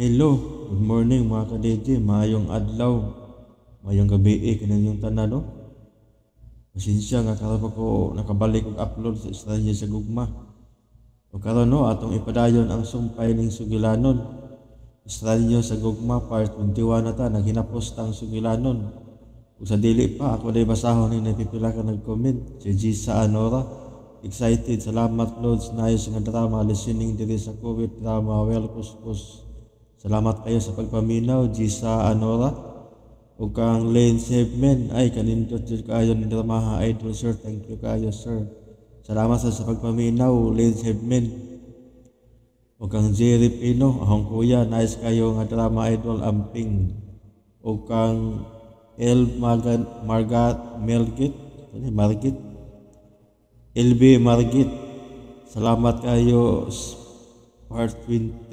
Hello, good morning mga ka-DJ, maayong adlaw, maayong gabi eh, kaninyong tanan, no? Pasensya nga karon pa ko nakabalik og upload sa Estranya sa Gugma. O karon no, atong ipadayon ang sumpay ning sugilanon. Estranya sa Gugma part 21 na ta, naghinapos tang sugilanon. Ug sa dili pa, ako day basahon ning napipila ka nag-comment, si Gisa Anora. Excited, salamat Lods, nice nga drama, listening diri sa Kuwait drama, well kuskus. Salamat kayo sa pagpaminaw, Gisa Anora. Ug kang Lane Sevemen, ay kanindot jud kaayo ni dramaha idol sir, thank you kaayo sir. Salamat sa pagpaminaw, Lane Sevemen. Ug kang Jerry Pino, ahong kuya, nice kayo nga drama idol amping. Ug kang El Magan Margat Melgit, ano Margit? LB Margit. Salamat kayo Part 20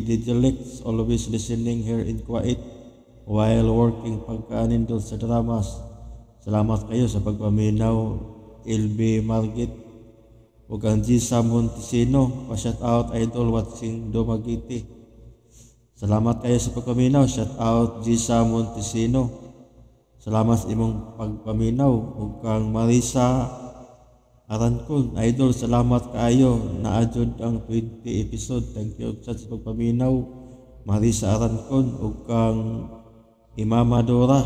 Digilex, always listening here in Kuwait while working pagkaanindot sa dramas. Salamat kayo sa pagpaminaw, LB Margit. Ug ang Gisa Montesino, pa-shout out idol watching Dumaguete. Salamat kayo sa pagpaminaw, shout out Gisa Montesino. Salamat sa imong pagpaminaw. Ug kang Marisa Arancon, idol, salamat kaayo. Naadjud ang 20 episode. Thank you sa pagpaminaw, Marisa Arancon. Ug kang Imama Dora,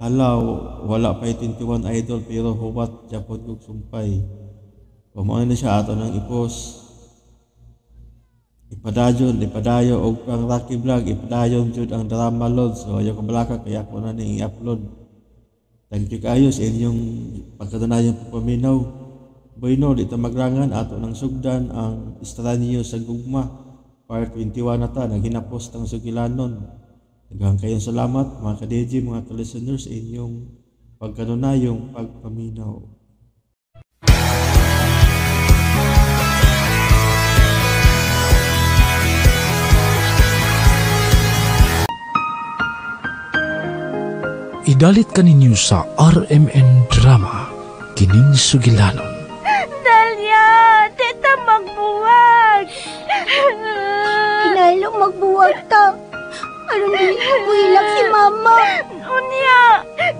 hala, wala pa 21 idol pero huwat japon kog sumpay. Mao na siya ato nang i-post. Ipadayon, ipadayo og kang Rocky Vlog, ipadayon jud ang drama load. So ayaw kabalaka kaya ako na ning i-upload. Thank you kaayo sa inyong pagkadanayang pagpaminaw. Bueno, di ta maglangan ato nang sugdan ang Estranyo sa Gugma part 21 na ta, naghinapos tang sugilanon. Daghang kayong salamat mga ka-DJ, mga ka-listeners sa inyong pagkanunayong pagpaminaw. Idalit kaninyo sa RMN Drama, kining sugilanon. Dalia, tita magbuwag. Kinahanglan magbuwag ta. Aron dili ko buhilak si mama. Unya,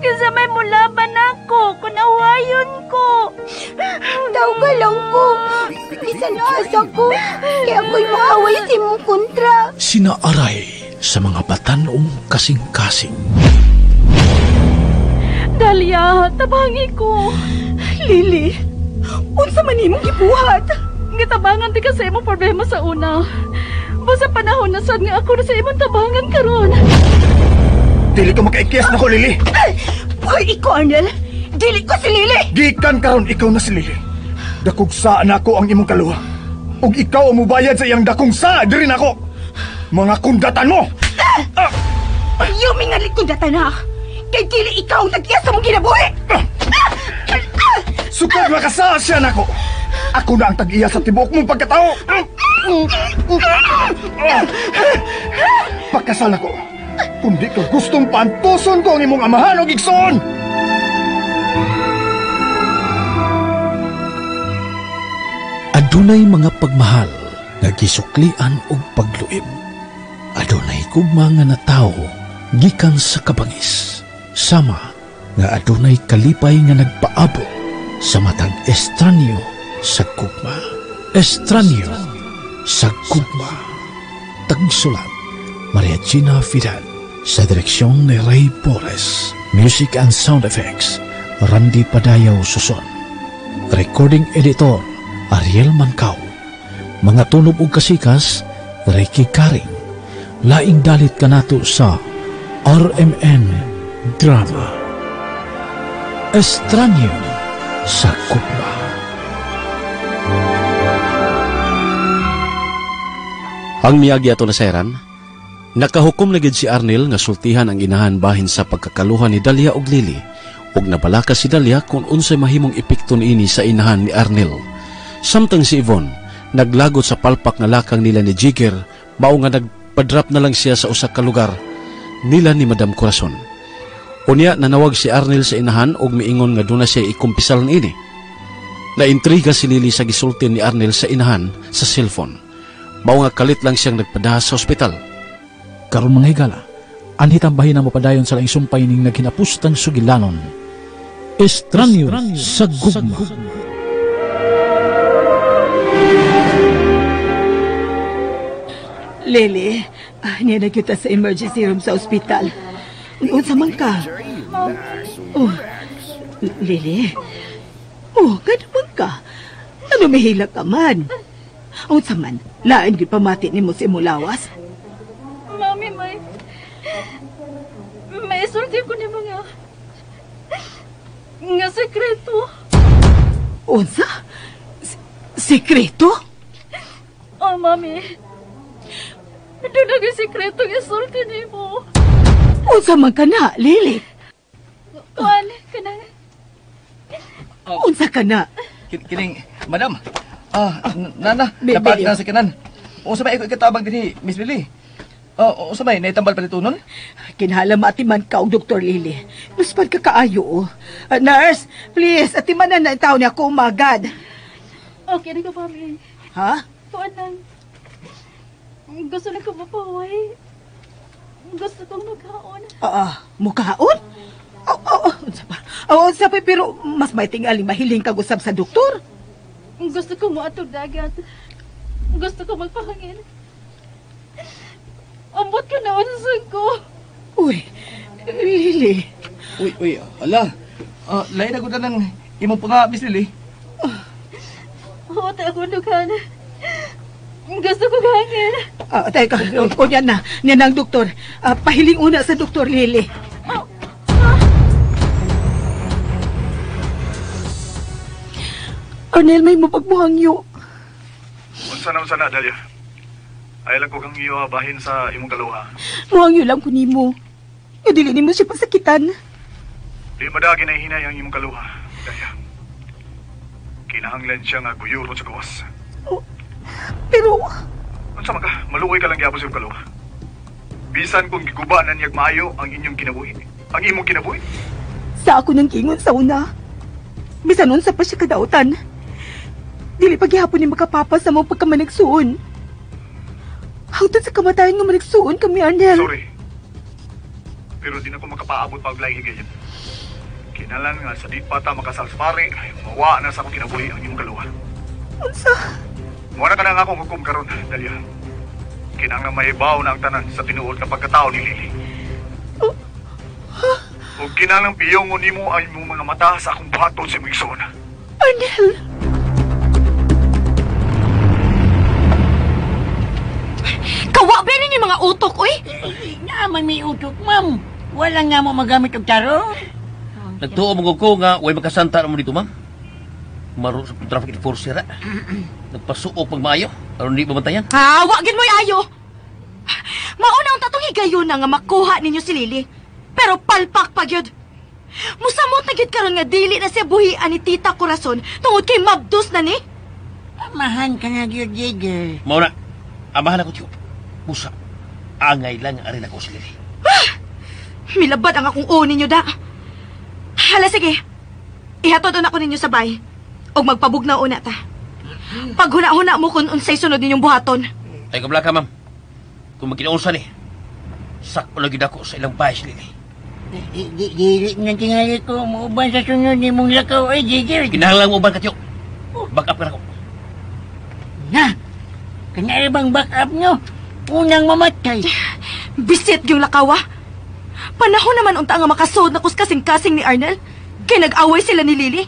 kinsa may mulaban ako kung awayon ko. Tawga lang ko. Bisan asa ko, kaya ako'y maaway si mong kontra. Sinaaray sa mga batanong kasing-kasing. Dalia, tabangi ko. Lily, unsa man imong gibuhat? Gitabangan di ka sa imong problema sa una. Basta panahon na sad nga ako na sa imong tabangan karon. Dili ka makaikiyas na ko, Lily. Buhay ikaw, Arnel. Dili ko si Lily. Gikan karon ikaw na si Lily. Dakog saan ako ang imong kaluha. Ug ikaw ang mubayad sa iyang dakong saa diri nako. Mga kundatan mo. Ayaw mingalit kundatan ha. Kay dili ikaw ang tag-iya sa mong kinabuhi. Sukad makasaa siya nako. Ako na ang tag-iya sa tibuok mong pagkatao. Pagkasal nako. Kundi ka gustong paantuson ko ang imong amahan o igsoon. Adunay mga pagmahal nga gisuklian og pagluib. Adunay gugma nga natawo gikan sa kabangis. Sama nga adunay kalipay nga nagpaabot sa matag estranyo sa gugma. Estranyo sa gugma. Tagsulat, Maria Gina Fidal. Sa direksyon ni Ray Porres. Music and sound effects, Randy Padayaw Suson. Recording editor, Ariel Mancao. Mga tunob ug kasikas, Ricky Karing. Laing dalit kanato sa RMN Drama. Estranyo sa Gugma. Ang miyagi ato na sayran, nakahukom na gid si Arnel nga sultihan ang inahan bahin sa pagkakaluhan ni Dalia og Lily, ug nabalaka si Dalia kung unsay mahimong epekto niini sa inahan ni Arnel. Samtang si Yvonne naglagot sa palpak nga lakang nila ni Jigger, mao nga nagpadrap na lang siya sa usa ka lugar nila ni Madam Corazon. Unya nanawag si Arnel sa inahan og miingon nga duna siya ikumpisal niini. Naintriga si Lily sa gisulti ni Arnel sa inahan sa cellphone. Mao nga kalit lang siyang nagpadahas sa ospital. Karon mga higala, anhi tambahin ang mapadayon sa laing sumpay ning naghinapustang sugilanon. Estranyo sa Gugma. Lily, niya na kita sa emergency room sa ospital. Unsa man ka? Oh, Lily. Oh, gano'n man ka? Ano mahila ka man? Unsa man, lain gyud pamati nimo sa imong lawas? Mami, may isulti ko ni mga nga sekreto. Unsa? Sekreto? Oh, mami. Doon ang sekreto ng isulti nimo. Unsa man ka na, Lily? Kuan, kanang... Unsa ka na? Kining, madam. Nana, napag na sa kanan. Unsa may ikatabang dinhi, Miss Lily? Unsa may naitambal palitunon? Kinahanglan maatiman ka og Dr. Lily. Luspad ka kaayo. Oh. Nurse, please, atiman na na taon niya ako umagad. Okay na ka, mami. Ha? Kuan lang. Gusto lang ko mapaway. Gusto kong magkaon. Mukhaon? Unsa pa? Unsa pa, pero mas may tingaling mahiling kag usab sa doktor. Gusto ko moadtong dagat. Gusto ko magpahangin. Ambot ka na unsa ko. Uy, Lily. Uy, ala. Lain na gud nang imong panga, Miss Lily. Oo, ta ako dughan. Gusto ko hangin. Teka, kunya na. Niyan ang doktor. Pahiling una sa Doktor Lily. Arnel, may mapagmuhangyo. Unsa na, Dalia? Ay lang ko kang iyo bahin sa imong kaluha. Muhangyo lang ko nimo. Nga dili nimo siya pasakitan. Di madagi na hinay ang imong kaluha, Dalia. Kinahanglan siya nga guyuron sa gawas. Oh, pero... Unsa man ka? Maluoy ka lang gyapon sa imong kaluha. Bisan kung giguba na niyag maayo ang inyong kinabuhi. Ang imong kinabuhi. Sa ako nang kingon sa una. Bisan unsa pa siya kadautan. Dili paghihapon ni makapapa sa mong pagkamanagsuon. Hangtod sa kamatayan nga managsuon kami, Arnel. Sorry. Pero di na ko makapaabot pa og laing higayon. Kinalan nga sa di pa ta makasal sa pare, mawa na sa akong kinabuhi ang imong kaluha. Unsa? Muna ka na nga akong hukom karon, Dalia. Kinahanglan mahibaw na ang tanan sa tinuod nga pagkatao ni Lily. Oh, huh? Ug kinahanglan piyongon nimo ang imong mga mata sa akong buhaton sa imong igsoon. Arnel! Kawa ba ninyo mga utok, uy? Naaman may utok, ma'am. Wala nga mo magamit og tarong. Nagtuo mo ko nga way makasanta mo dito, ma'am. Maro sa traffic enforcer, ha? Nagpasuok pag maayo. Aron di mabantayan. Ha, wa gid mo'y ayo. Mauna ang tatong higayon na nga makuha ninyo si Lily. Pero palpak pa gyud. Musamot na gyud karon nga dili na siya buhian ni Tita Corazon tungod kay mabdos na ni. Amahan ka na gyud, Jigger. Mauna, amahan ako, tiyo. Busa, angay lang ang arin ako si Lily. Ah! Milabad ang akong unin ninyo da. Hala, sige. Ihatod una ko ninyo sa bay. O magpabugnaw una ta. Paghuna-huna mo kung unsay sunod ninyong buhaton. Ay, kabla ka, ma'am. Kung magkinaunsa ni, sakpo lagi dako sa ilang bahay si Lily. Dili na tingali ko muuban sa sunod ni mong lakaw ay, Jigger. Kinahanglan mo uban ka, tiyo. Back up ka na ko. Na! Kanya bang back up nyo? Unang mamatay. Bisit yung lakawa. Panahon naman unta nga makasod na kuskasing-kasing ni Arnel. Kay nag-away sila ni Lily.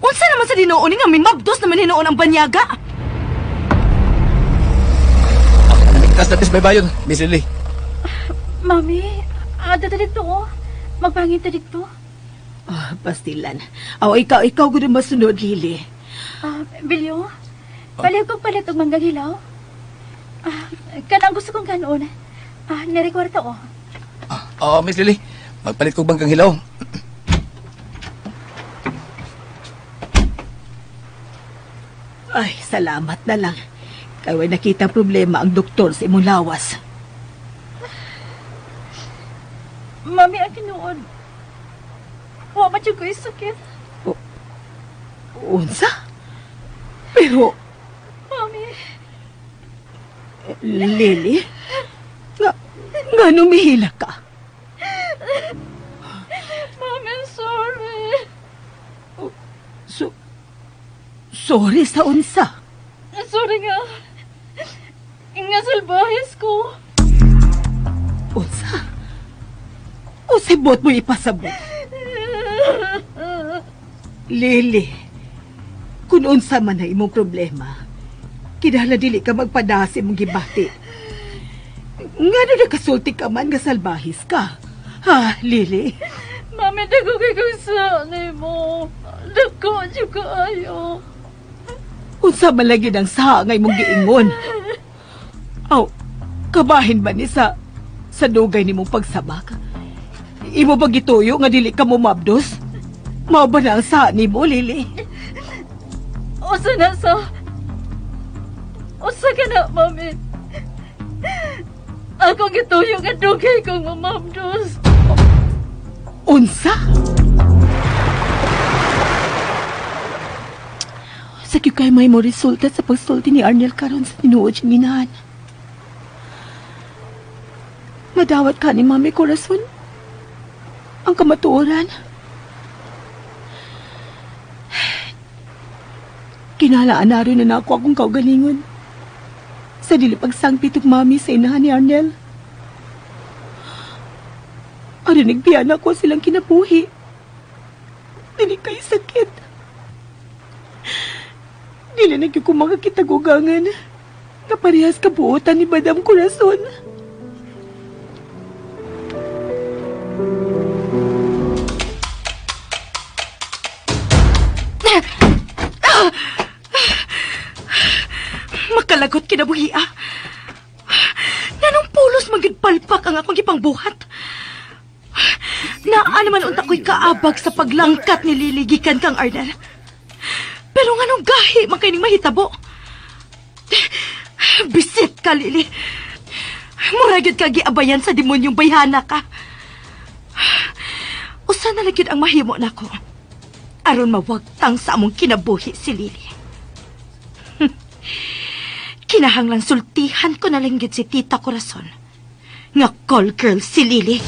Unsa naman sa dinuon ni nga minmabdos naman hinuon ang banyaga. Kas na bis baybayon, Miss Lily. Mami, ada dito oh. Magpangin ta dito. Oh, pastilan. Oh, ikaw gud masunod, Lily. Bilyo. Baliw kong palit og manggang hilaw. Kanang gusto kong kanon. Nare-kwarta oh. Miss Lily, magpalit kog bangkang hilaw. Ay, salamat na lang. Kay way nakita problema ang doktor sa imong lawas. Mami, ang tinuod. Wa man jud ko'y sakit. Unsa? Pero Mami. Lily, Nga numihila ka? Mami, sorry. So, sorry sa unsa? Sorry nga. Nga salbahis ko. Unsa? Unsay buot mo ipasabot? Lily, kung unsa man ang imong problema, kinahanglan dili ka magpadasa imong gibati. Ngano nakasulti ka man nga salbahis ka? Ha, Lily? Mami, dako kay kong sa mo. Dako, dyan ko ayo. Unsa man lagi ang saha nga imong giingon? Aw, kabahin ba ni sa dugay nimong pagsabak? Imo ba gituyo nga dili ka mumabdos? Mao ba na ang saha nimo, Lily? Usa na sa... Usa ka na, Mami. Ako gituyo nga dugay kong mamabdos. Unsa? Sakyo kay may mo resulta sa pagsulti ni Arnel karon sa tinuod siyang inahan. Madawat ka ni Mami Corazon. Ang kamatuoran. Kinalaan na rin na ako akong kaugalingon. Sa dili pagsangpit og Mami sa inahan ni Arnel. Aron nagbiyan ako silang kinabuhi. Dili kay sakit. Dili na gyud ko makakitagugangan. Kaparehas kabuotan ni Madam Corazon. Makalagot kinabuhi, ah. Nanong pulos magyud palpak ang akong gipangbuhat. Naa naman unta ko'y kaabag sa paglangkat ni Lily gikan kang Arnel. Pero nganong gahi man kay ning mahitabo? Bisit ka, Lily. Mura gyud ka giabayan sa demonyong bayhana ka. Usa na lang gyud ang mahimo nako aron mawagtang sa among kinabuhi si Lily. Kinahanglang sultihan ko na lang gyud si Tita Corazon nga call girl si Lily.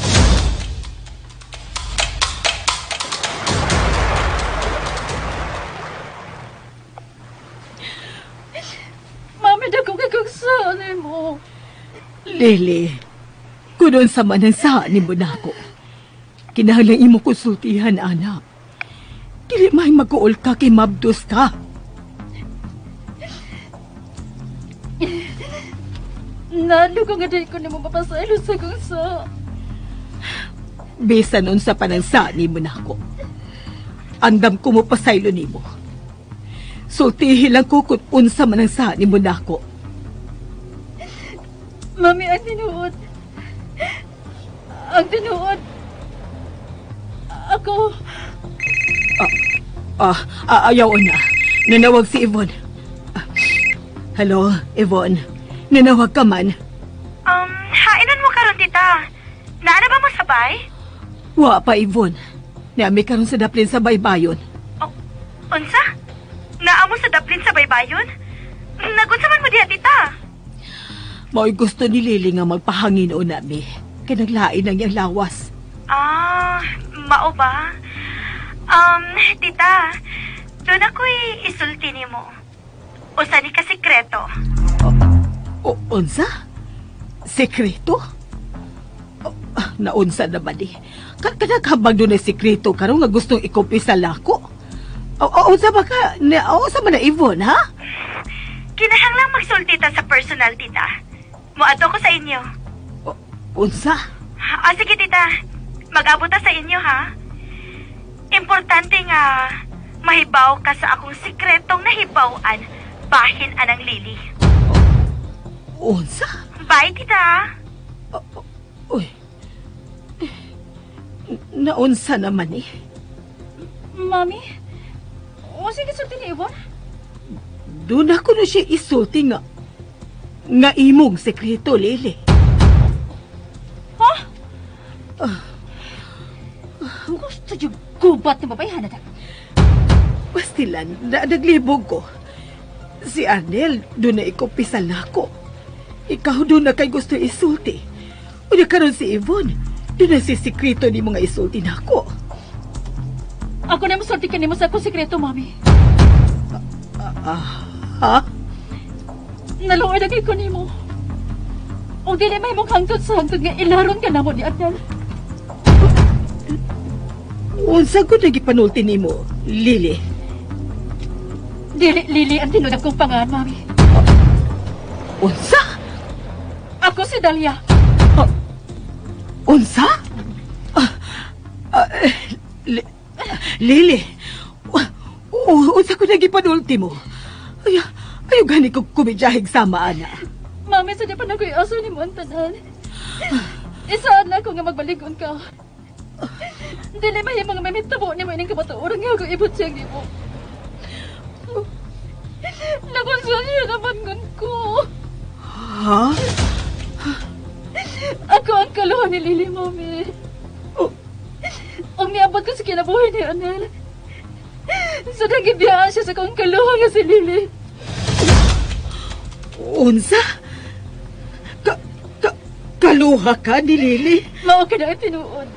Mami, dako kay kong saan mo. Lily, kunon sa man ang saan mo nako. Kinahanglang imo konsultihan, anak. Dili may mag-uol ka kay mabdos ka. Nalo ko nga dahil ko na mo mapasaylo sa kong sa. Bisan unsa pa ng sani mo nako. Andam ko mo pasaylo nimo. Sultihi lang ko kung unsa man ang sani mo nako. Mami, ang tinuod. Ang tinuod. Ako. Ayaw na. Nanawag si Yvonne. Hello, Yvonne. Nanawag ka man. Hainan mo karon, tita. Naana ba mo sabay? Wa pa, Yvonne. Naami karon sa daplin sa baybayon. Oh, unsa? Naa mo sa daplin sa baybayon? Nagunsa man mo diha, tita? Mao'y gusto ni Lily nga magpahangin o nami. Kay naglain ang iyang lawas. Ah, mao ba? Tita, doon ako'y isulti nimo. Usa ni ka sikreto. O, unsa? Sekreto? Naunsa naman eh. Kanaghabag doon ay sekreto karon nga gustong ikumpisa lako. O, unsa ba ka? Unsa man na Yvonne, ha? Kinahanglang magsulti ta sa personal, tita. Moadto ko sa inyo. Unsa? Ah, sige, tita. Mag-abot ta sa inyo, ha? Importante nga mahibaw ka sa akong sikretong nahibaw-an bahin anang Lily. Unsa? Bye, tita. Uy. Naunsa naman eh. Mami, unsa gisulti ni Yvonne? Doon ako na siya isulti nga. Nga imong sekreto, Lily. Ha? Gusto yung gubat ni babae, Hanada. Pastilan, naglibog ko. Si Arnel, doon na ikupisal na ako. Ikaw doon na kay gusto isulti. Unya karon si Yvonne, doon na si sekreto ni mga isulti nako. Ako na masulti ka nimo sa akong sekreto, Mami. Ha? Naluoy na kay ko nimo. Og dili mahimong hangtod sa hangtod nga ilaron ka namo ni Adel. Unsa gud nagipanulti nimo, Lily? Dili Lily ang tinuod akong pangalan, Mami. Unsa? Ako si Dalia. Unsa? Lily, unsa ko nagipanulti mo? Ay, ayaw gani ko kumidyahig sama, ana. Mami, sa di pa na ko'y aso ni mo ang tanan. Isaan na ako nga magbalikon ka. Dili mahimong may mitabo ni mo ining kamatuoran nga ako ibot siya nimo. Nakonsensya naman ngun ko. Ha? Ako ang kaluha ni Lily, Mami. Ang niabot ko sa kinabuhi ni Anel. So nagibiyaan siya sa kong kaluha nga si Lily. Unsa? Kaluha ka ni Lily? Mao ka na ang tinuod.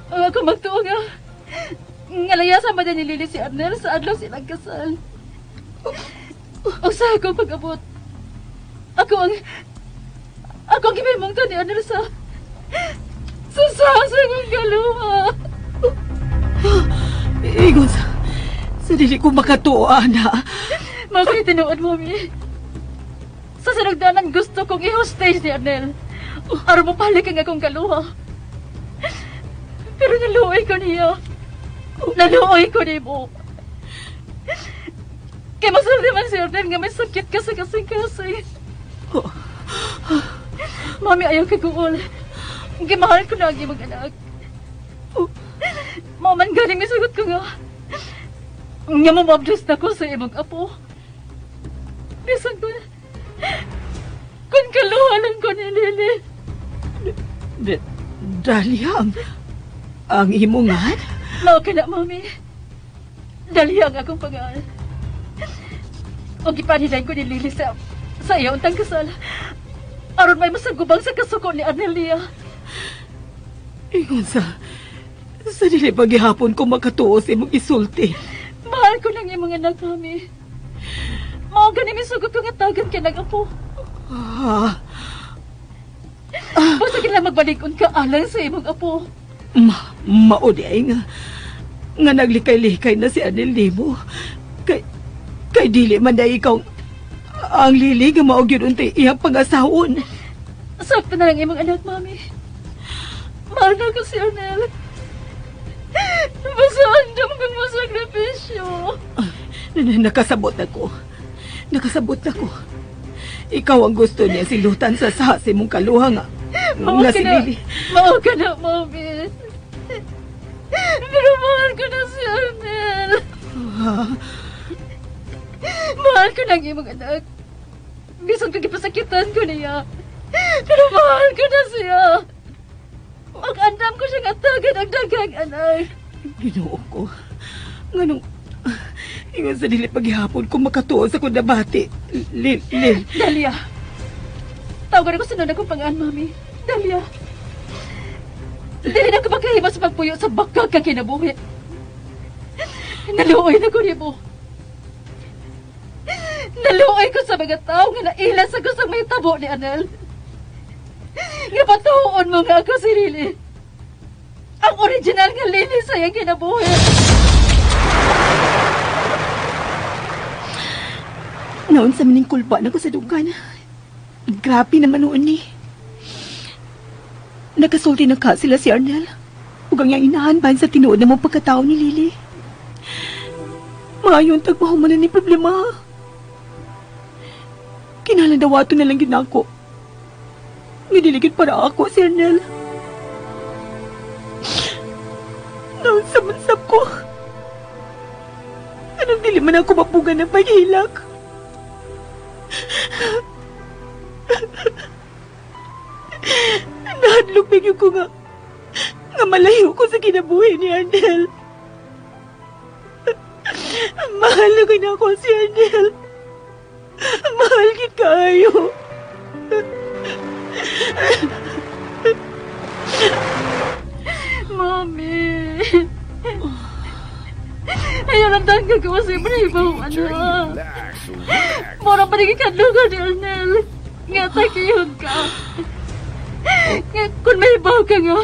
Ang ako magtuo nga. Ngalayasan ba ni Lily si Arnel sa adlaw silang kasal? O sa akong pag-abot, ako ang gibimong to ni Arnel sa sasang kaluha. Ingon sa dili ko makatuo, ana. Mao kay tinuod, Mami. Sa sinugdanan gusto kong i-hostage ni Arnel. Aron mopalik ang akong kaluha. Pero naluoy ko niya. Naluoy ko nimo. Kay masulti man si Arnel nga may sakit ka sa kasing-kasing. Mami, ayaw kaguol. Gimahal ko na ang imong anak. Mao man ganing misugot ko nga. Nga mo mabdus na ko sa imong apo. Bisan ko kung kaluhalan ko ni Lily. Dalia, ang imungan? Mao ka na, Mami. Dalia ang akong pangalan. O gipanilan ko ni Lily sa iyo untang kasal. Aron may masagubang sa kasuko ni Arnelia. Ingon sa dili paghihapon ko makatuo sa imong isulti. Mahal ko lang imong anak, Mami. Mao gani misugot ko nga tagan kay nag-apo. Basta kailangan magbalikon ka alang sa imong apo. Mao di ay nga naglikay-likay na si Anel nimo. Kay dili man na ikaw ang Lily nga mao gyud untay iyang pangasawon. Sakto na lang imong anak, Mami. Mahal na ko si Arnel. Basta andam kong masakripisyo. Nakasabot ako. Nakasabot ako. Ikaw ang gusto niya silutan sa sa imong kaluha nga. Nga si Lily. Mao ka na, Mami. Pero mahal ko na si Arnel. Mahal ko na ang imong anak. Bisan ko gipasakitan ko niya. Pero mahal ko na siya. Mag-andam ko siyang atagan ang daghang anak. Ginoo ko. Nganong ingon sa dili paghihapon ko makatuo sa kong nabati. Lil. Dalia. Tawagan ko sa nun akong pangaan, Mami. Dalia. Dili na ko makahima sa pagpuyo sa bakag ka kinabuhi. Naluoy na ko nimo. Naluoy ko sa mga tao nga naila sa gustong may tabo ni Anel. Nga patuon mo nga ako si Lily. Ang original nga Lily sa iyang kinabuhi. Noon sa mining kulpa na ko sa dugan. Grabe naman noon ni. Nakasulti na ka sila si Arnel. Ug ang iyang inahan bahin sa tinuod na mong pagkatao ni Lily. Maayon tagpahuman na ni problema. Kinahanglan dawato na lang ginako. Ngidiligid para ako si Arnel. Noon sa mansap ko. Anong dili man ako mapugan ng paghilak? Nahadlok bigyo ko nga malayo ko sa kinabuhi ni Arnel. Mahal na na ako si Arnel. Mahal gid kaayo. Mami. Ayaw lang dahil gagawa sa imo na ibaw, ano. Mura pa rin ikadlugan ni Arnel. Nga takihon ka. Nga kung may ibaw ka nga,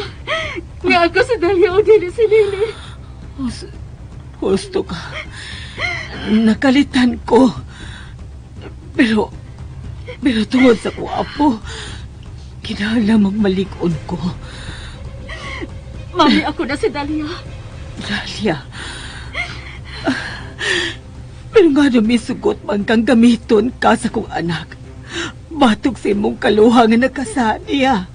nga ako si Dahlia o dili si Lily. Husto ka. Nakalitan ko. Pero tungod sa ko, apo, kinahanglan magmalig-on ko. Mami, ako na si Dahlia. Dahlia? Pero nga misugot man kang gamiton ka sa kong anak. Batok sa imong kaluha nga nakasaniya.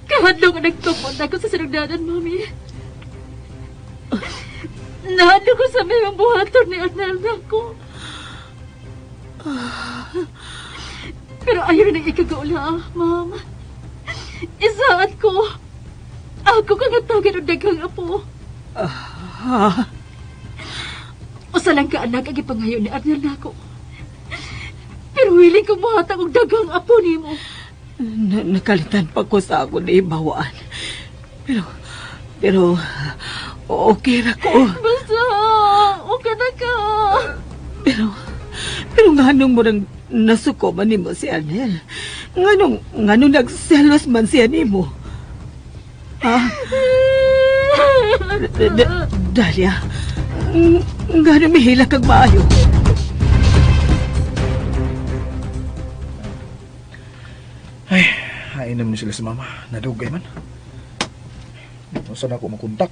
Kahadlok nga nagtupod ako sa sinugdanan, Mami. Nahadlok ko sa may buhaton ni Arnel nako. Pero ayaw na ikagaula, Ma'am. Isaad ko. Ako kang atagan og daghang apo. Usa lang ka anak ang ipangayo ni Arnel nako. Pero willing ko muhatag og daghang apo nimo. Nakalitan pa ko sa ako na ibawaan. Pero okay ra ko. Basta, okay na ka. Pero nganong murang nasuko man nimo si Arnel? Nganong nagselos man siya nimo? Ha? Dahlia, nganong mihila kag maayo? Ay, hainom ni sila si mama. Nadugay man. Saan ako makontak?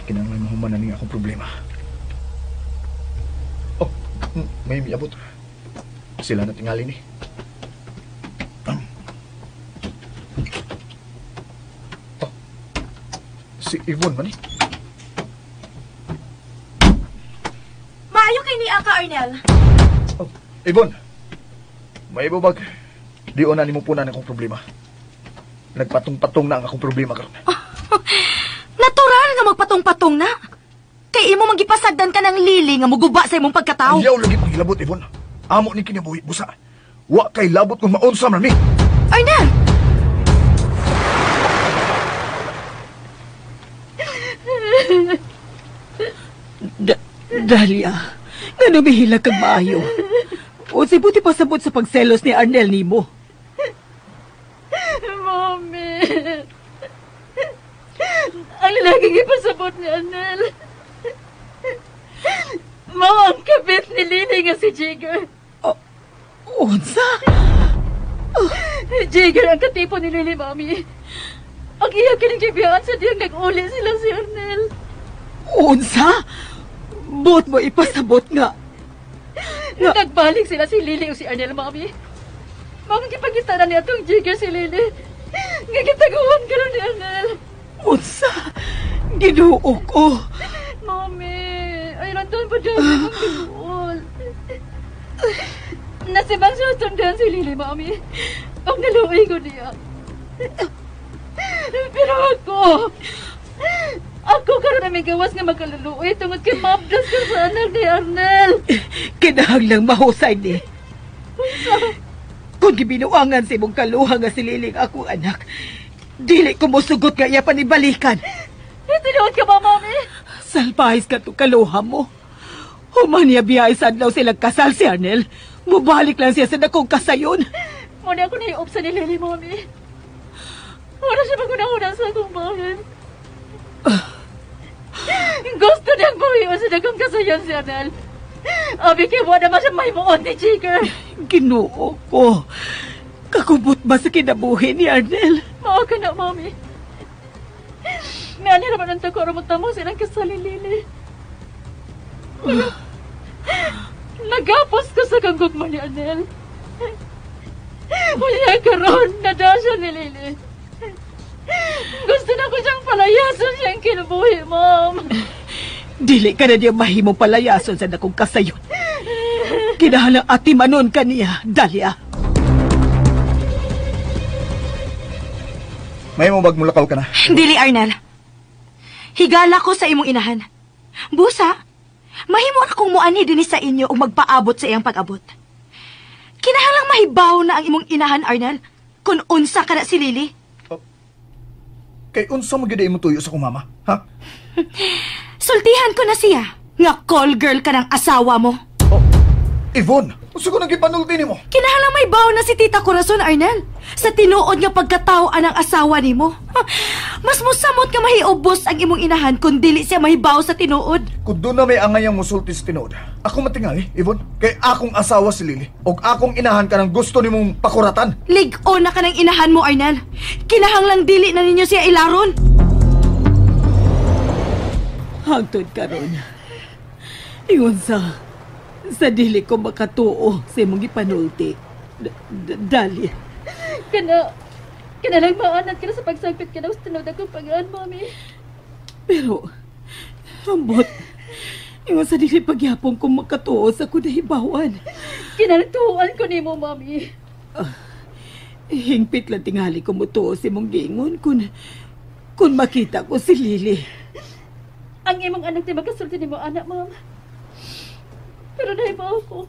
Kinahanglan mahuman na ning akong problema. Oh, may miabot. Sila na tingali ni. Oh, si Yvonne man ni. Maayo kay ni Aka, Arnel. Oh, Yvonne. May bubag. Di na nimo punan akong problema. Nagpatong-patong na ang akong problema karon. Natural nga magpatong-patong na. Kay imo manggipasagdan ka ng lili nga muguba sa imong pagkatao. Ayaw lagi panghilabot, Yvonne. Amo ni kinabuhi busa. Wa kay labot kung maunsa man mi. Arnel! Dahlia, ngano mihila kag maayo? O si buti pasabot sa pagselos ni Arnel nimo. Mami, ang laging ipasabot ni Arnel, mao ang kabit ni Lily nga si Jigger. Oh, unsa? Oh. Jigger ang katipo ni Lily, Mami. Ang iya kining gibiyaan sa diyang nag-uli sila si Arnel. Unsa? Buot mo ipasabot nga. Nagbalik sila si Lily o si Arnel, Mami. Mga kipagkita na niya itong Jigger si Lily. Nga kitaguan ka ni Arnel. Unsa? Ginoo ko. Mami, ay nandun pa dyan ang ginuol. Nasibang siya tundan si Lily, Mami. Ang naluwi ko niya. Pero ako karon na may gawas nga makaluluoy tungod kay mabdas ka sa anak ni Arnel. Kinahanglang mahusay ni. Kung gibinuangan sa imong kaluha nga si Liling akong anak, dili ko mosugot nga iya panibalikan. Tinuod ka ba, Mami? Salpahis ka itong kaluha mo. Human niya biyahe sa adlaw silang kasal si Arnel. Mubalik lang siya sa dakong kasayon. Muna ako naiop sa ni Lily, Mami. Wala siya magunahuna sa akong bahin. Gusto niyang buhion sa dakong kasayon si Arnel. Abi kay wala naman siya mahimuon ni Jigger. Ginoo ko. Kakubot ba sa kinabuhi ni Arnel? Mao ka na, Mami. May naman ang tako mo silang kasal ni Lily. Nagapos ko sa kagugma ni Arnel. Wala karon, nadasya ni Lily. Gusto na ko siyang palayason siyang kinabuhi, Ma'am. Dili ka na niya mahimong palayason sa dakong kasayon. Kinahalang atimanon ka niya, Dahlia. May mo bagmulakaw ka na? Dili, Arnel. Higala ko sa imong inahan. Busa, mahimo akong muani dinhi sa inyo ug magpaabot sa iyang pag-abot. Kinahanglang mahibaw na ang imong inahan, Arnel. Kung unsa ka na si Lily. Kay unsa mo gyud imong tuyo sa akong mama, ha? Sultihan ko na siya. Nga call girl ka ng asawa mo. Oh, Yvonne, unsa ko nang gipanulti nimo? Kinahanglan may baw na si Tita Corazon, Arnel. Sa tinuod nga pagkatao ang asawa nimo. Mas musamot nga mahiubos ang imong inahan kung dili siya mahibaw sa tinuod. Kung doon na may angayang musulti sa tinuod, ako matingali, Yvonne. Kay akong asawa si Lily og akong inahan ka ng gusto nimong pakuratan. Lig-o na ka ng inahan mo, Arnel. Kinahanglang dili na ninyo siya ilaron. Hangtod karon. Ingon sa dili ko makatuo sa imong gipanulti. Dali. Kana lang maanat ka na sa pagsagpit ka na sa tinuod akong pag-aan, Mami. Pero, ambot, ingon sa dili pagyapon ko makatuo sa kunahibawan. Kinaltuan ko nimo, Mami. Hingpit lang tingali ko mutuo sa imong giingon kung makita ko si Lily. Ang imong anak di magkasulti nimo, anak, Ma'am. Pero nahibaw ko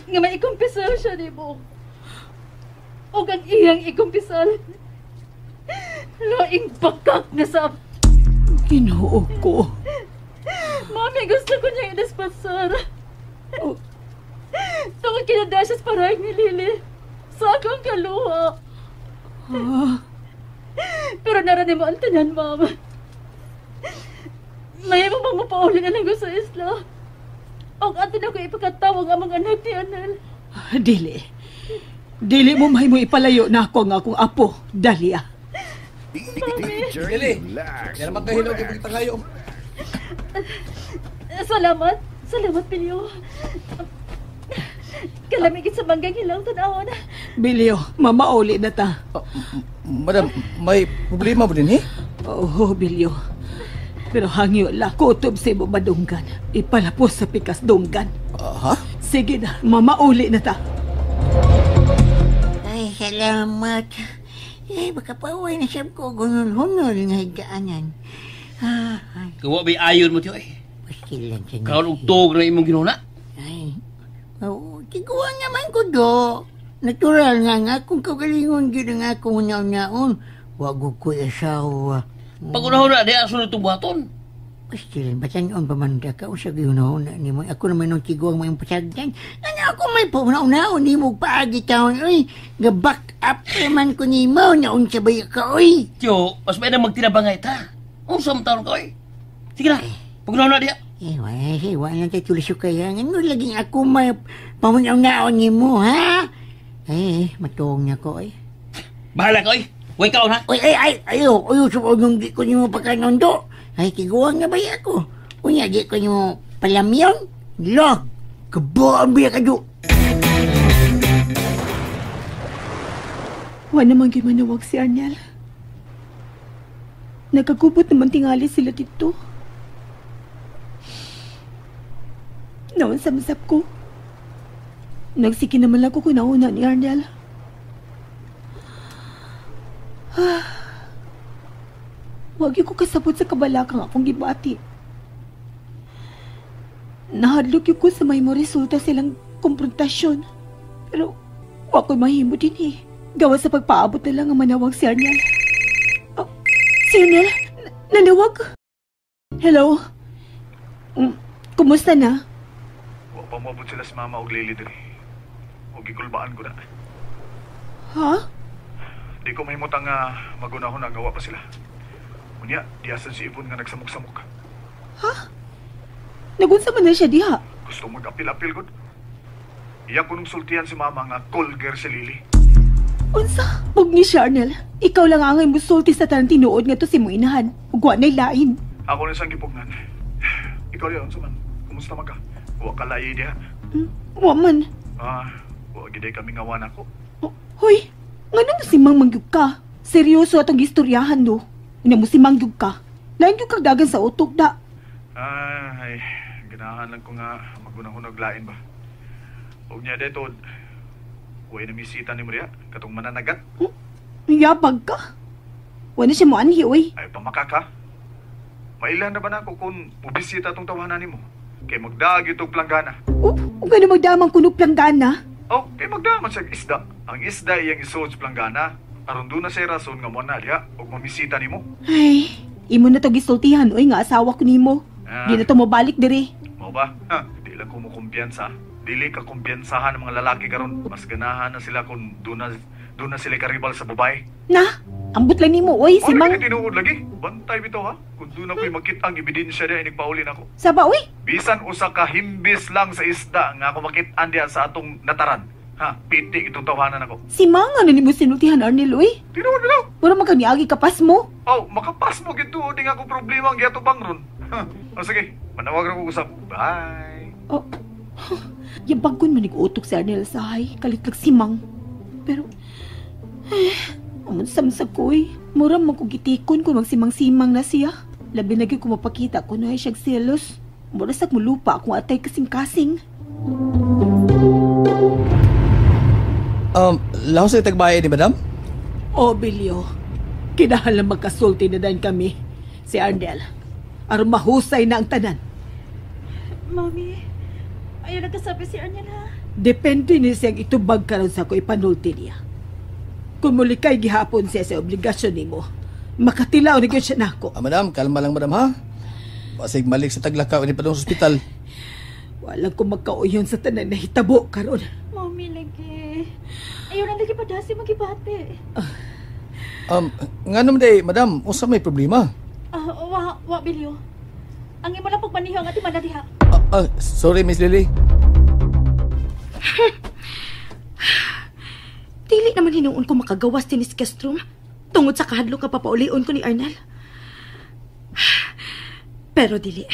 nga may ikumpisal siya nimo. O ang iyang ikumpisal, laing bakak na sa Ginoo ko. Mami, gusto ko niyang inaspasar. Oh. Tungod kinada siya sa parang ni Lily. Sa akong kaluha. Ah. Pero naranin mo ang tanan, Ma'am. May mo bang mapauli na lang ko sa isla? O ato na ko ipakatawag ang mga anak ni Anel. Dili. Dili mo may mo ipalayo na ako ang akong apo, Dalia. Mami. Lily, yan naman kayo hinog ipagkita kayo. Salamat. Salamat, Bilyo. Kalamigit sa manggang hilaw, tanawon. Bilyo, mamauli na ta. Madam, may problema ba din, eh? Oo, Bilyo. Pero hangyo la, kutob sa imo madunggan. Ipalapos sa pikas dunggan. Ha? Sige na, mamauli na ta. Ay, salamat. Eh, baka paway na siyam ko gunol-hunol nga higaanan. Ay. Kawa ba'y ayon mo, tiyo, eh? Pastilan siya. Kaon og tuog na imong ginuna. Ay, oo, tiguan naman ko, do. Natural nga nga, kung kagalingon gid nga akong una-unaon, wag ko'y asawa. Pag-unahon na, di aso na itong buhaton. Pastilan, batanon pa man ka, usag yun na ni mo. Ako naman nung tiguang mo yung pasagdan. Ano ako may pauna-unaon ni mo paagi taon, oy. Ga-back up naman ko ni mo, naunsa ba ka, oy. Tiyo, mas may nang magtinabangay ta. Unsa man taon ka, oy. Sige na, pag-unahon na diya. Eh, wala, eh, wala na tayo tulis yung kaya. Ano laging ako may pamunaw-naon ni mo, ha? Eh, matuong niya ko, oy. Bahala ka, oy. Huwag kaon, ha? Oy, ay, ay, ayo, ayo, sumunod di ko niyo pagkanondo. Ay, tiguan na ba ako? Unya, di ko niyo palamyon? Lo, kabuang biya ka do. Wala namang gimanawag si Arnel. Nagkagubot naman tingali sila dito. Naon sa masap ko. Nagsiki naman lang ko kunauna ni Arnel. Wag ko kasabot sa kabalakang akong gibati. Nahadlok ko sa may mo resulta silang konfrontasyon. Pero wag ko mahimo din eh. Gawa sa pagpaabot na lang ang manawag si Arnel. Oh, si Arnel? Nanawag? Hello? Kumusta na? Wa pa moabot sila sa mama og Lily diri. Og gikulbaan ko na. Ha? Di ko mahimutang nga magunahon ang gawa pa sila. Unya, diasan si Yvonne nga nagsamok-samok. Ha? Nagunsa man na siya diha? Gusto mag-apil-apil, god. Iya ko nung sultihan si mama nga call girl si Lily. Unsa? Pugni siya, Arnel. Ikaw lang ang angay musulti sa tanang tinuod nga to si mo inahan. Ug wa na'y lain. Ako na siyang gipugnan. Ikaw diha, unsa man? Kumusta man ka? Wa ka layi diha? Wa man. Ah, wa giday kami nga wan ako. Oh, hoy, ngano mo si Mang Mangyug ka? Seryoso atong gistoryahan do. Una mo si Mangyug ka. Lain gyud kag dagan sa utok da. Ay, ganahan lang ko nga magunahon og lain ba. Og niya detod. Uy na misita ni Maria, katong mananagat. Yabag ka. Wala siya mo anhi, uy. Ay, pamakaka. Mailan na ba na ako kung mubisita tong tawanan nimo? Kay magdaag itong planggana. Oh, ug ano magdamang kunog planggana? Oh, Kay magdaman siya isda. Ang isda iyang isuod sa planggana. Aron doon na siya rason nga mo na diha og mamisita nimo. Ay, imo na to gisultihan oy nga asawa ko nimo. Di na to mobalik diri. Mao ba? Ha, di lang ko mo kumpiyansa. Dili ka kumpiyansahan ng mga lalaki karon. Mas ganahan na sila kung doon na sila karibal sa babae. Na, ambot lang nimo oy si Mang. Ano tinuod lagi? Bantay bitaw ha. Kung doon ako'y makita ang ebidensya diha inigpaulin ako. Saba oy. Bisan usa ka himbis lang sa isda nga ako makit-an diha sa atong nataran. Ha, piti itong tawanan ako. Si Mang ano nimo sinultihan Arnel oy? Tinuod bitaw. Mura man kag niagi kapas mo. Oh, makapas mo gid tuod nga ako problema ang giatubang ron. Ha. O sige, manawag ra ko usab. Bye. Oh. Yabagon man nag-utok si Arnel sa hay, kalitlag si Mang. Pero amon samsag ko eh. Mura man kong gitikon kung magsimang-simang na siya. Labi na gyud ko mapakita ko na siyang selos. Mura sag mulupa akong atay kasing-kasing. Lahos sa tagbayad ni madam? Oh, Bilyo. Kinahanglan magkasulti na din kami. Si Arnel. Aron mahusay na ang tanan. Mami, ayaw nagkasabi si Arnel ha? Depende ni siyang itubag karon sa ko ipanulti niya. Kung muli kay gihapon siya sa obligasyon nimo, makatilaw na gyud siya nako. Ah, madam, kalma lang madam ha. Basig malik sa taglakaw ini padung sa ospital. Walang ko magkauyon sa tanan na hitabo karon. Mami lagi. Ayaw na lagi padasi magibati. Nganong day, madam, unsa may problema? Wa Bilyo. Ang imo lang pagmaniho ang ating diha. Sorry Miss Lily. Dili naman hinuon ko makagawas tinis guest room tungod sa kahadlok nga papaulion ko ni Arnel. Pero dili.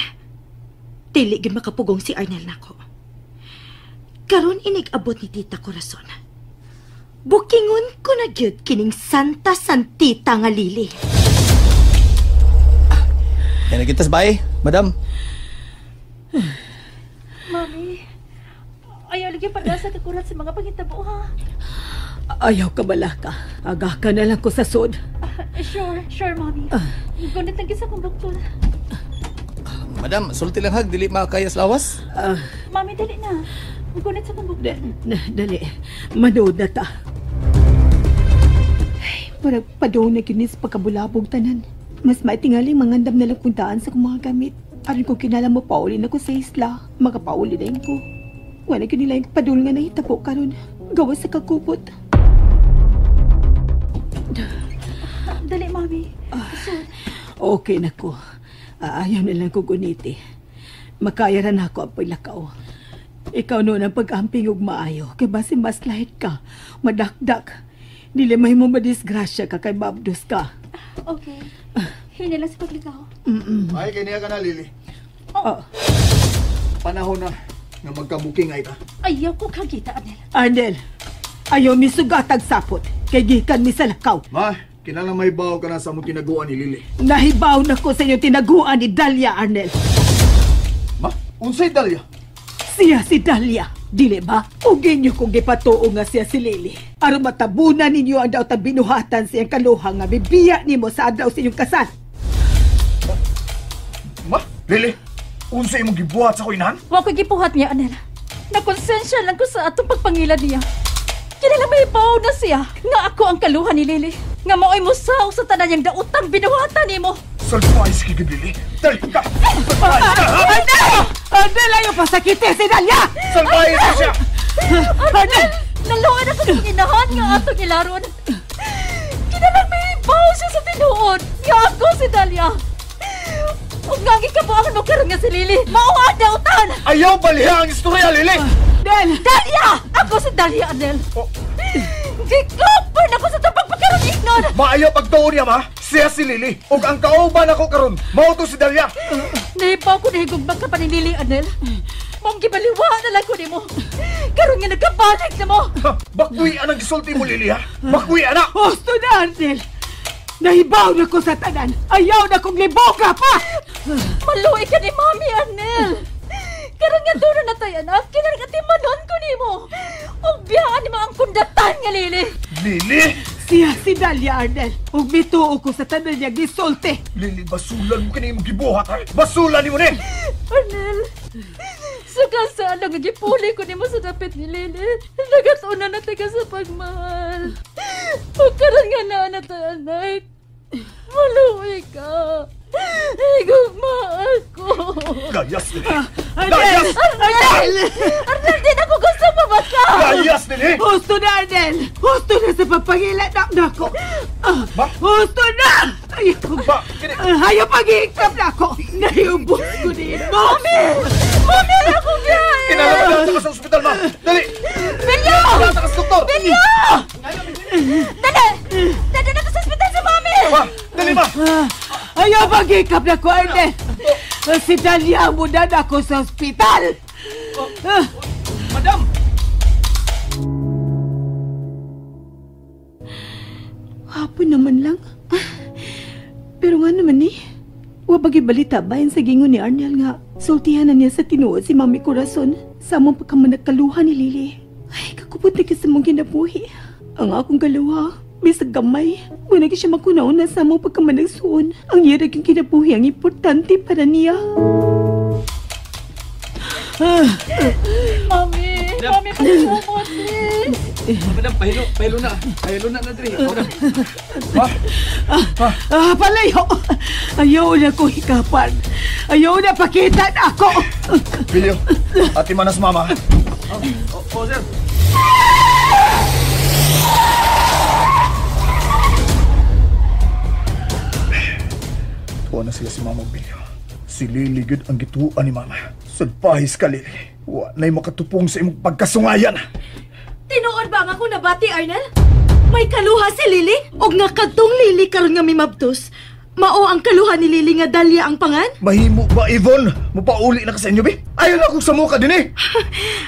Dili gid makapugong si Arnel nako. Karon inig-abot ni Tita Corazon. Bukingon ko na gyud kining Santa Santita nga Lily. Yan na kitas bae, madam. Mami, ayaw lagi padasa kakurat sa mga pangitabo ha. Ayaw ka balaka. Aga ka na lang ko sa sod. Sure, Mami. Gunit lang kisa kong bukton. Madam, sulti lang hag, dili makaya sa lawas. Mami, dali na. Gunit sa kong bukton. Dali, manood na ta. Ay, parang padong na kinis pagkabulabog tanan. Mas maitingaling mangandam na lang kung daan sa kong mga gamit. Aron kung kinala mo pauli na ko sa isla, makapauli na yun ko. Wala ko nila yung padul nga nahitabo karon. Gawa sa kakupot. Dali, Mami. Okay na ko. Ayaw na lang ko guniti. Makaya na ako ang paglakaw. Ikaw noon ang pag-amping og maayo. Kay basi mas light ka. Madakdak. Dili may mo madisgrasya ka kay babdos ka. Okay. Hina lang sa paglikaw. Ay, kaya ka na, Lily. Oh. Panahon na nga magkabuking ay ta. Ayaw ko kagita, Arnel. Arnel, ayaw mi sugatag sapot. Kay gikan mi sa lakaw. Ma, kinahanglan may baw ka na sa among tinaguan ni Lily. Nahibaw na ko sa inyong tinaguan ni Dalia, Arnel. Ma, unsay Dalia? Siya si Dalia, dili ba? Ug inyo kong gipatuo nga siya si Lily. Aron matabunan ninyo ang daw binuhatan sa iyang kaluha nga bibiya nimo sa adlaw sa inyong kasal. Ma, Lily, unsay imong gibuhat sa ko inahan? Wa ko gibuhat niya, Arnel. Nakonsensya lang ko sa atong pagpangilad niya. Kinahanglan may ibaw na siya nga ako ang kaluha ni Lily. Nga mao'y musaw sa tanan niyang daotang binuhatan nimo. Salpais kay Lily. Dali ka. Salpais ka. Arnel! Arnel, ayaw pasakiti si Dalia! Salpais ka siya! Arnel! Naluoy na sa itong inahan nga atong ilaron. Kinahanglan may ibaw siya sa tinuod nga ako si Dalia. Ug nga gikabuangan mo karon nga si Lily, mao ang dautan! Ayaw baliha ang istorya, Lily! Del! Dalia! Ako si Dalia, Arnel. Oh. Gikopon ako sa tapang pagkaroon ignon! Maayo pagtuon niya, ma! Siya si Lily! Ug ang kauban ako karon, mao to si Dalia! Nahibaw ko nahigugmang ka pa ni Lily, Arnel. Mong gibaliwa na lang ko nimo. Karon nga nagkabalik na mo! Bakwi ang gisulti mo, Lily, ha? Bakwi ana! Husto na, Arnel! Nahibaw na ko sa tanan! Ayaw na kong liboga pa! Maluwi ka ni Mami, Arnel! Karon nga doon na tayo, anak. Kinaragatimanon ko nimo. Ug biyaan nimo ang kundatan nga, Lily. Lily! Siya si Dalia, Arnel. Ug mituo ko sa tanan niya gisulti. Lily, basulan mo kini imong gibuhat, ha? Basulan nimo ni! Arnel, sa Kasalo nga gipuli ko nimo sa dapit ni Lily. Nagatunan na taga sa pagmahal. Pagkaran nga na na tayo, anak. Maluwi ka. Igugma ako. Gayas, Lily. Arnel! Arnel! Arnel, di na ko gusto mabaka! Gayas, Lily! Husto na, Arnel! Husto na sa pagpangila na nako! Husto na! Ayaw pag-iikap na ako! Naiubos ko din mo! Mami! Mami, ayaw kong biyahe! Kinalaman na sa ospital, ma! Dali! Bilyo! Kinalaman ka sa doktor! Bilyo! Dali! Dali na ka sa ospital si Mami! Ma! Dali, ma! Ayaw pag-iikap na ko, Arnel! Si Dalia mo na ako sa ospital! Madam! Hapon naman lang. Pero nga naman eh, wabagi balita bayan sa gingon ni Arnel nga sultihan na niya sa tinuod si Mami Corazon sa among pagkamanagkaluha ni Lily. Ay, kakupot na sa mong kinabuhi. Ang akong kaluha, bisag gamay, wala siya makunaon na sa among pagkamanagsuon. Ang yarag yung kinabuhi ang importante para niya. Mami! Mami, pagkumot, please! Madam, pahilo na. Pahilo na, Dre. Ma? Palayo! Ayaw na ko hikapan. Ayaw na pakita na ako! Bilyo, ati manas mama. Oh, sir. Tuwa na sila si Mama Bilyo. Si Lily gud ang gituan ni Mama. Sulpahis ka, Lily. Wa na'y makatupong sa imong pagkasungayan. Tinuod ba nga akong nabati, Arnel? May kaluha si Lily? Og nga kadtong Lily karon nga mimabtos. Mao ang kaluha ni Lily nga Dalia ang pangan? Mahimo ba, Yvonne? Mapauli na ka sa inyo, be? Ayaw na akong samuka din eh!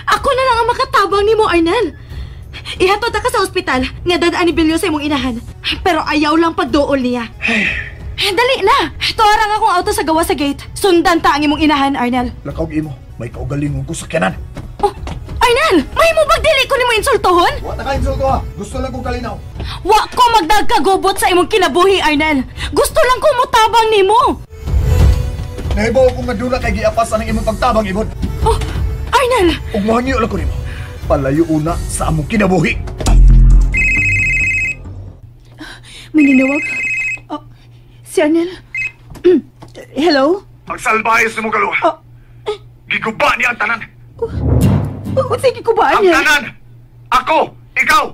Ako na lang ang makatabang nimo, Arnel. Ihatod ka sa ospital nga dadaan ni Bilyo sa imong inahan. Pero ayaw lang pagduol niya. Dali na! Tuwarang akong auto sa gawa sa gate. Sundan ta ang imong inahan, Arnel. Lakaw imo, may kaugalingon ko sa kanan. Oh, Arnel! May mo bag dili ko nimo insultohon? Wa ta ka insulto ha. Gusto lang kong kalinaw. Wa ko magdagkagubot sa imong kinabuhi, Arnel. Gusto lang ko motabang nimo. Nahibaw ko nga dula kay giapas ang imong pagtabang, Ibon. Oh, Arnel! Ug mohangyo lang ko nimo. Palayo una sa among kinabuhi. Maninawag. Oh, si Arnel. Hello? Ang salbahe sa mong kaluha. Oh. Giguba niya ang tanan. Oh, sige ko ba, Ang Arnel? tanan! Ako! Ikaw!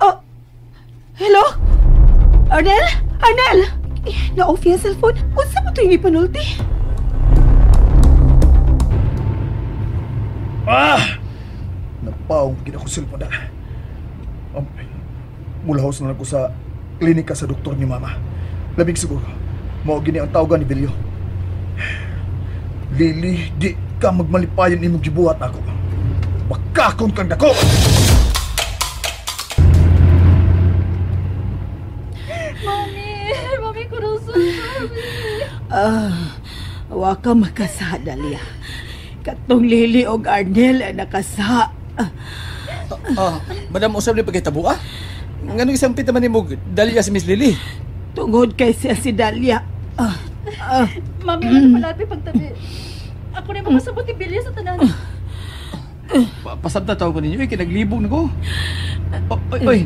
Oh. Hello? Arnel? Arnel! Na-off yung cellphone. Unsa mo ito yung ipanulti? Ah! Napaong gid ako cellphone na. Mulahos na lang ko sa klinika sa doktor ni Mama. Labing siguro, mao gini ang tawagan ni Bilyo. Lily, di ka magmalipayan imong gibuhat ako. Bakakon kang dako! Mami! Mami, Corazon, mami! Wa ka makasa, Dalia. Katong Lily og Arnel ay nakasa. Madam, usab ni pagkitabo, ah? Nganong isang pita man nimo Dalia si Miss Lily? Tungod kay siya si Dalia. Mami, ano palapi pagtabi? Ako na makasabot ni Bilya sa tanan. Pasabta tawag ko ninyo, eh, kinaglibog na ko. Oy, oy,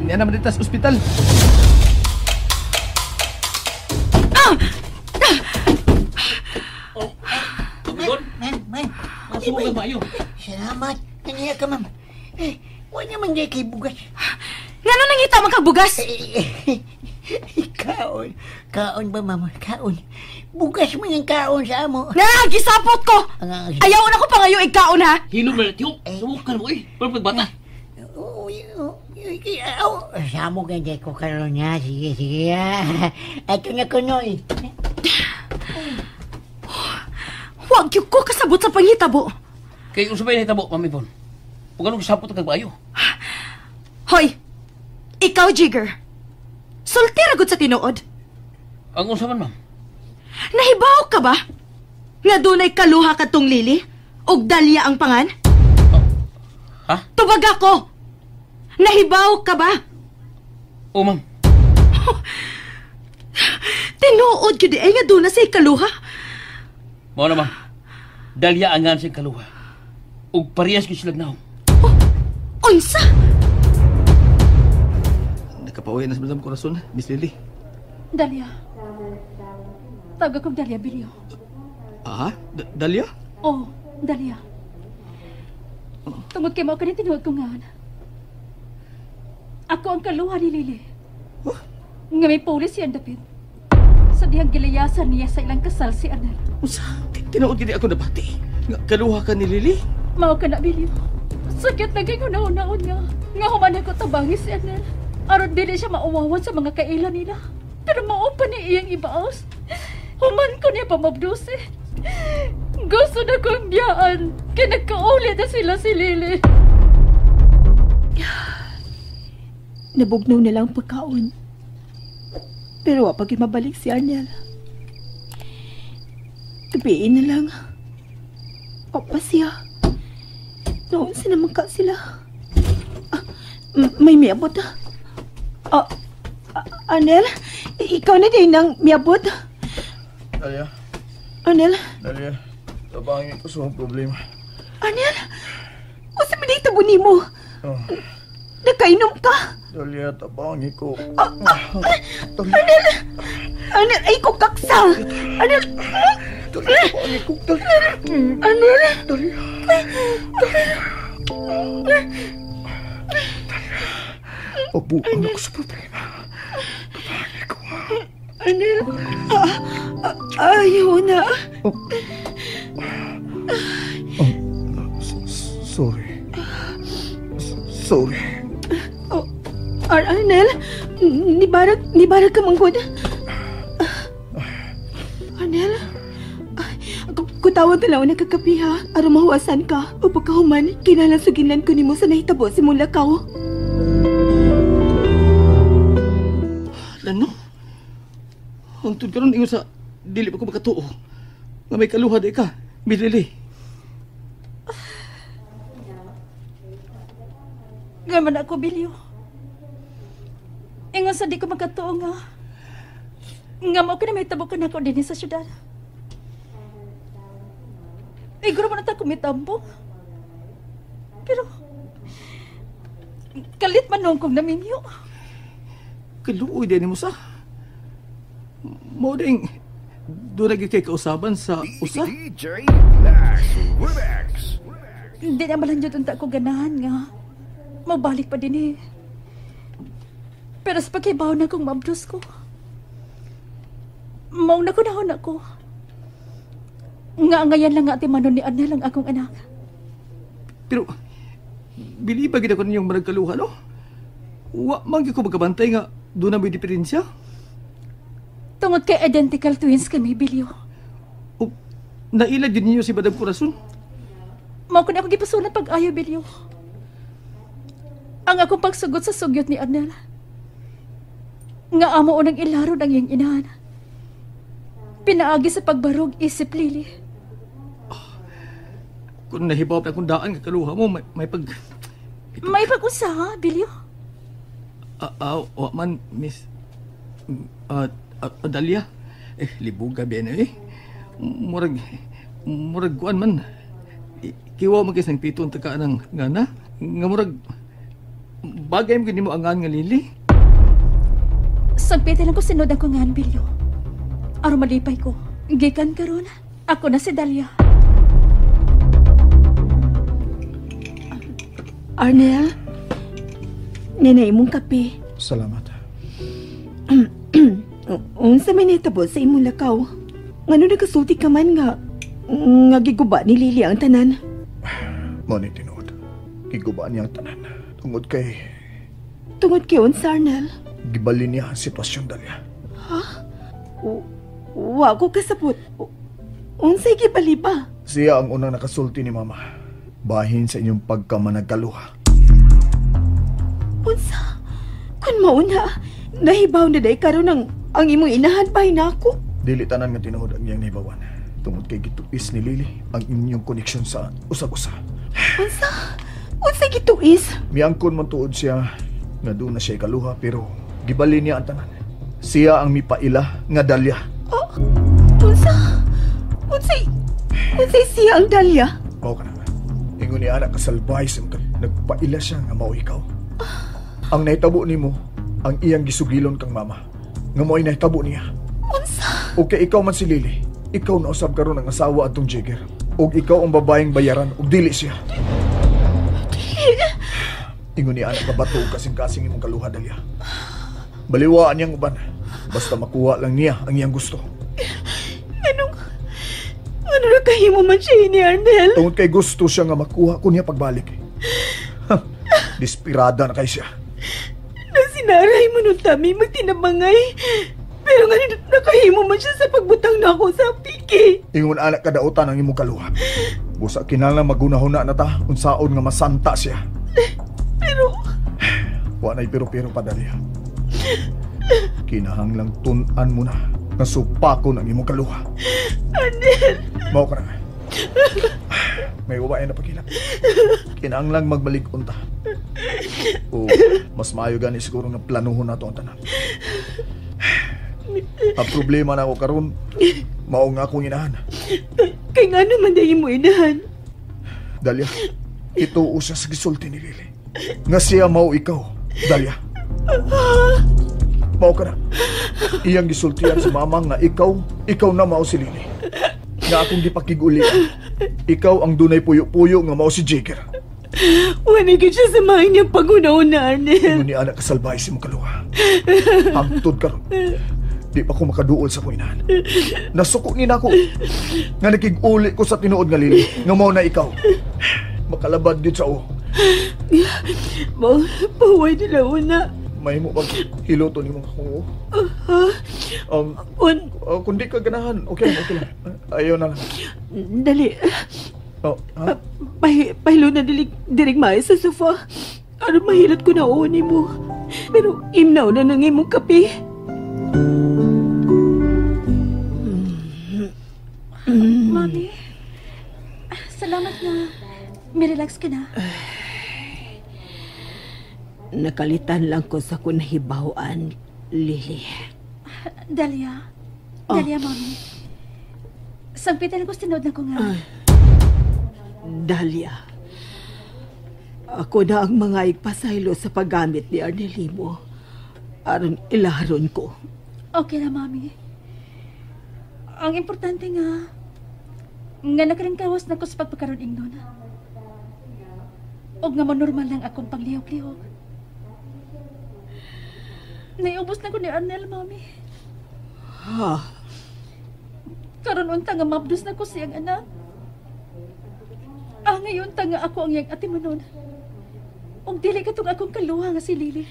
niya naman dito sa ospital. Salamat. Kaniya ka, ma'am. Eh, wala naman di kay bugas. Ngano nangita man kag bugas? Kaon. Kaon ba, ma'am? Kaon. Bugas mo yung kaon sa amo. Na, gisapot ko! Ayaw na ko pangayo ikaon, ha? Hilo mo na, tiyo. Sumukan mo, eh. Pero pagbata. Sa amo ganda ko karon niya. Sige, sige. Ato na ko, Noy. Huwag yun ko kasabot sa panghitabo. Kay unsa bay nahitabo, Ma'am Yvonne? Ug anong gisapot kag maayo? Hoy! Ikaw, Jigger. Sulti ra gud sa tinuod. Ang unsa man, ma'am? Nahibaw ka ba? Nga dunay kaluha kadtong Lily? Ug Dalia ang pangan? Ha? Tubag ako! Nahibaw ka ba? O, ma'am. Tinuod gyud ay nga duna say kaluha. Mao na, ma'am. Dalia ang ngan sa kaluha. Ug parehas gyud sila nawong. Oh, unsa? Nakapauwi na sa Madam Corazon, Miss Lily. Dalia. Tawag akong Dalia, Bilyo. Ah, Dalia? Oo, Dalia. Tungod kay mao kani tinuod ko nga. Ako ang kaluha ni Lily. Huh? Nga may pulis siya dapit. Sa dihang gilayasan niya sa ilang kasal si Arnel. Unsa? Tinuod gid ako nabati. Nga kaluha ka ni Lily? Mao ka na, Bilyo. Sakit na kay hunahunaon nga. Nga human ako tabangi si Arnel. Aron dili siya mauwawan sa mga kaila nila. Pero mao pa ni iyang ibaos. Human ko niya pamabduse. Gusto na kong biyaan. Kaya nagkauli na sila si Lily. Nabugnaw na lang pagkaon. Pero wapag mabalik si Arnel. Tabiin na lang. Opa siya. Noon sinamangka sila. Ah, may miabot. Arnel, ikaw na din ang miabot. Dalia. Arnel. Dalia, tabangin ko sa problema. Arnel, unsa man itabo nimo? Oh. Nakainom ka? Dalia, tabangin ko. Arnel! Arnel, ay ko kaksa! Arnel! Dalia, tabangin ko. Dalia! Arnel! Dalia! Dalia! Pabuang ako sa problema. Tabangin ko. Arnel! Ayaw na. Sorry. Sorry. Oh, Arnel, nibarag ka manggod. Arnel, kutawag na lang nagkakapi ha, aron mahuwasan ka. O pagkahuman, kinahanglan suginlan ko nimo sa nahitabo sa imong lakaw. Lano? Hangtod karon ingon sa dili pa ko makatuo. Nga may kaluha di ka, Miss Lily. Ngaman ako, Bilyo. Ingon sa di ko magkatuo nga. Nga mao ka na may tabo ka na ako din sa syudad. Iguro mo na ta kumitambo. Pero, kalit man noong kong naminyo. Kaluoy din mo sa. Mao ding, doon lagi kay kausaban sa usa. DJ Lax Remix. Hindi na malang yun unta ko ganahan nga. Mabalik pa din eh. Pero sa pagkibaw na kong maabdos ko, mauna ko nahon ako. Nga ngayon lang nga ati manon ni Arnel ang akong anak. Pero, bili ba gid ako ninyong maragkaluha, no? Wa man gyud ko magkabantay nga doon na may diferensya. Tungod kay identical twins kami, Bilyo. O, naila din ninyo si Madam Corazon? Mao ko na ako gipasulan pag-ayo, Bilyo. Ang akong pagsugot sa sugyot ni Arnel. Nga amo unang ilaro ng iyang inahan. Pinaagi sa pagbarog isip Lily. Oh, kung nahibaw pa akong daan kakaluha mo, may pag... Ito. May pag-usa, ha, Bilyo? Wa man, Miss... Dalia. Eh, libuga ba eh. Murag kuan man. Kiwa man kisang pito ang takaan ng ngana. Nga murag... Bagay mo mo angan nga Lily. Sagpitin lang ko sinod ang kungan, Bilyo. Aron malipay ko. Gikan karon, ako na si Dalia. Arnel, ninay mong kape. Salamat. Unsa may nahitabo sa imong lakaw? Ngano nagasulti ka man nga giguba ni Lily ang tanan? Mao ni tinuod. Giguba niya ang tanan. Tungod kay... Tungod kay unsa, Arnel? Gibalin niya ang sitwasyon, Dalia. Ha? Wa ko kasabot. Unsay gibali ba? Siya ang unang nakasulti ni Mama. Bahin sa inyong pagkamanagkaluha. Unsa? Kun mauna, nahibaw na day karon ang imong inahan pa hinako. Dili tanan nga tinuod ang iyang nahibawan. Tungod kay gituis ni Lily ang inyong koneksyon sa usag-usa. Unsa? Unsa gituis? Miangkon man tuod siya nga doon na siya ikaluha pero gibali niya ang tanan. Siya ang mipaila nga Dalia. Oh, unsa? Unsay siya ang Dalia? Mao ka naman. Ingon ni anak kasalbay sa nagpaila siya nga mao ikaw. Ang nahitabo nimo, ang iyang gisugilon kang mama. Nga mo'y nahitabo niya. Unsa? Okay, ikaw man si Lily. Ikaw na usab karon ang asawa atong Jigger. Og ikaw ang babaeng bayaran og dili siya. Ingon ni anak kabato og kasing-kasing imong kaluha, Dalia. Baliwaan niyang uban. Basta makuha lang niya ang iyang gusto. Anong... Ano na kahimo man siya ni Arnel? Tungod kay gusto siya nga makuha ko niya pagbalik. Ha, despirada na kay siya. Nasinaray mo nung tami magtinabangay. Pero nga nakahimo man siya sa pagbutang na ako sa piki. Ingon anak kadautan ang imong kaluha. Busa kinahanglan magunahuna na ta unsaon nga masanta siya. Pero... Wa na'y pero-pero pa, Dalia. Kinahanglang tun-an mo na nga supakon ang imong kaluha. Arnel! Mao ka na. May uwain na pagkilap. Kinahanglang magbalik unta. O mas maayo gani siguro nga planuhon nato ang tanan. Ang problema na ako karon, mao nga akong inahan. Kay nga naman dahil mo inahan. Dalia, ito usa sa gisulti ni Lily. Nga siya mao ikaw, Dalia. Mao ka na. Iyang gisultian sa mama nga ikaw na mao si Lily. Nga akong gipakig-ulian. Ikaw ang dunay puyo-puyo nga mao si Jigger. Wala gyud siya sa mga inyong pag-una-una, Arnel. Ingon ni anak kasalbahe si mong kaluha. Hangtod karon, di pa ko makaduol sa akong inahan. Nasuko ni nako nga nakig-uli ko sa tinuod nga Lily, nga mao na ikaw. Makalabad gyud sa o. Pahuway nila una. May mo bang hiloto ni mga kung kung di ka ganahan, okay lang, okay lang. Ayaw na lang. Dali. Oh, ha? Pahilo na dirig maayo sa sofa. Aron mahilot ko na uuni mo. Pero imnaw na nang imong kape. Mami, salamat na. May-relax ka na. Nakalitan lang ko sa kunahibawan, Lily. Dalia. Oh. Dalia, Mami. Sampitan ko sinod na ko nga. Dalia, ako na ang mga igpasaylo sa paggamit ni Arnelimo. Aron ilaron ko. Okay na, Mami. Ang importante nga nakaringkawas na ko sa pagpakaroon ingnon. Og nga mo normal lang akong paglihok-lihok. Naiubos na ko ni Arnel, Mami. Ha? Karon unta nga mabdos na ko siyang anak. Ah, ngayon ta nga ako ang iyang atimanon. Og dili katong akong kaluha nga si Lily.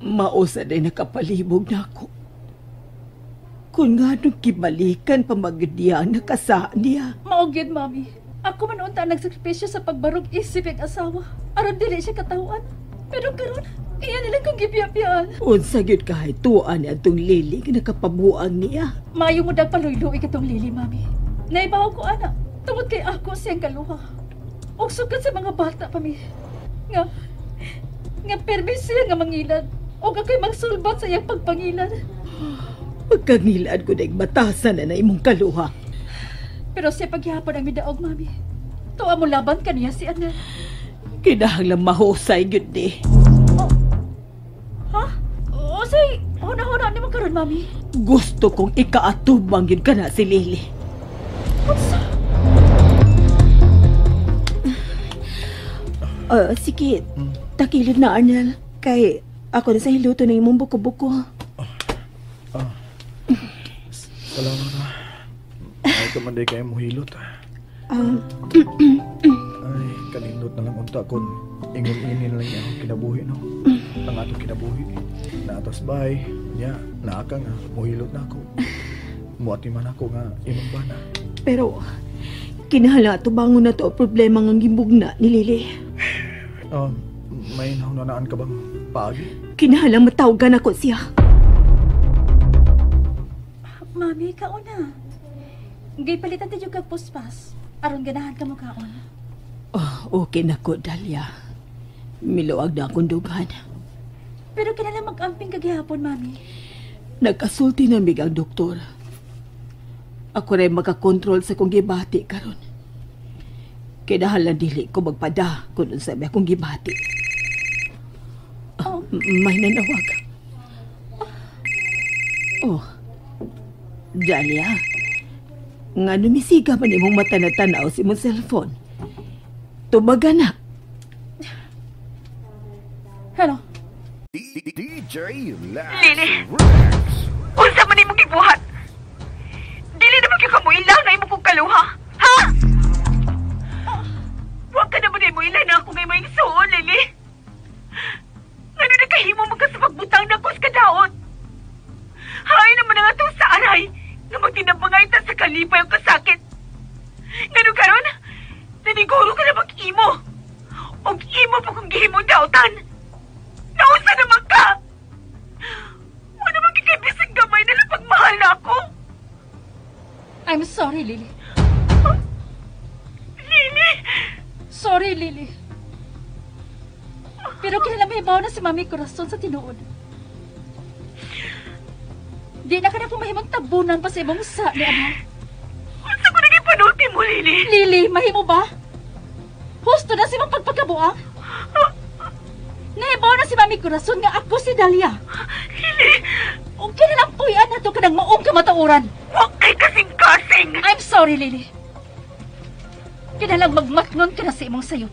Mausa day nakapalibog na ako. Kung nga nung kibalikan pamagdiya nakasaan niya. Mao gyud, Mami. Ako man unta nagsakripisyo sa pagbarog isip ang asawa. Aron dili siya katawhan. Pero karon, iya nilang kong gibiyabiyaan. Unsa gyud kahit tuan ni atong Lily nga nakapabuang niya. Maayo mo dag paluyloy katong Lily, Mami. Naibaw ko ana, tungod kay ako siyang kaluha. Og sugad sa mga bata pa mi. Nga permis siya nga mangilad. Og ako'y magsulbat sa iyang pagpangilad. Pagkangilad ko na batasan na imong kaluha. Pero siya paghihapon ang midaog, Mami. Tuwa mo laban kaniya si Ana. Kinahanglan mahusay gyud ni. Oh. Ha? O say, huna-huna ni mo karon, Mami. Gusto kong ikaatubang gyud kana si Lily. Unsa? Sige, takilid na, Arnel. Kay ako na sa hiluto ng imong buko-buko. Salamat na. Ay, kamanday kayo mo hilot. Ay, kanindot na lang unta kung ingon-ini na lang niya akong kinabuhi, no? Ang atong kinabuhi. Naatos bay, niya, naaka nga, muhilot na ako. Muati man ako nga, imong bana. Pero, kinahanglan tubangon na to ang problema nga gimbugna ni Lily. May nahunanaan ka bang paagi? Kinahanglan matawagan ako siya. Mami, kauna. Gaypalitan tayo kag puspas. Aron ganahan ka mo kaon. Oh, okay na ko, Dalia. Miluag na akong dughan. Pero kinahanglan mag-amping kagihapon, Mami. Nagkasulti na mig ang doktor. Ako rin makakontrol sa kong gibati karon. Kinahalan dili ko magpada kung unsa may akong gibati. Oh, may nanawag. Oh. Dahlia, nga numisiga man imong mata na tanaw sa imong cellphone. Tumaga na. Hello. DJ Lax. Lili! Unsa man imong gibuhat? Dili na man gyud ka moila nga imong kong kaluha. Ha? Wa ka na man mo ila na ako nga imong igsuon, Lili. Ngano nakahimo man ka sa pagbutang na sa kadaot? Hay naman ang atong sa aray nga magtinabangay ta sa kalipay ang kasakit. Ngano karon? Naniguro ka na mag-imo. Og imo pa kung gihimong dautan. Nausa naman ka! Wala naman kikibisang gamay na lang pagmahal na ako. I'm sorry, Lily. Lily! Sorry, Lily. Pero kinala may na si Mami Corazon sa tinuod. Di na ka na kumahimong tabunan pa sa imong sa ni Ana. Unsa ko naging panulti mo, Lily? Lily, mahimo ba? Husto na si imong pagpagkabuang? Nahibaw na si Mami Corazon nga ako si Dahlia. Lily! O kinalang puyan na to kanang maong kamatauran. Huwag kay kasing-kasing! I'm sorry, Lily. Kinalang magmatngon ka na sa imong sayop.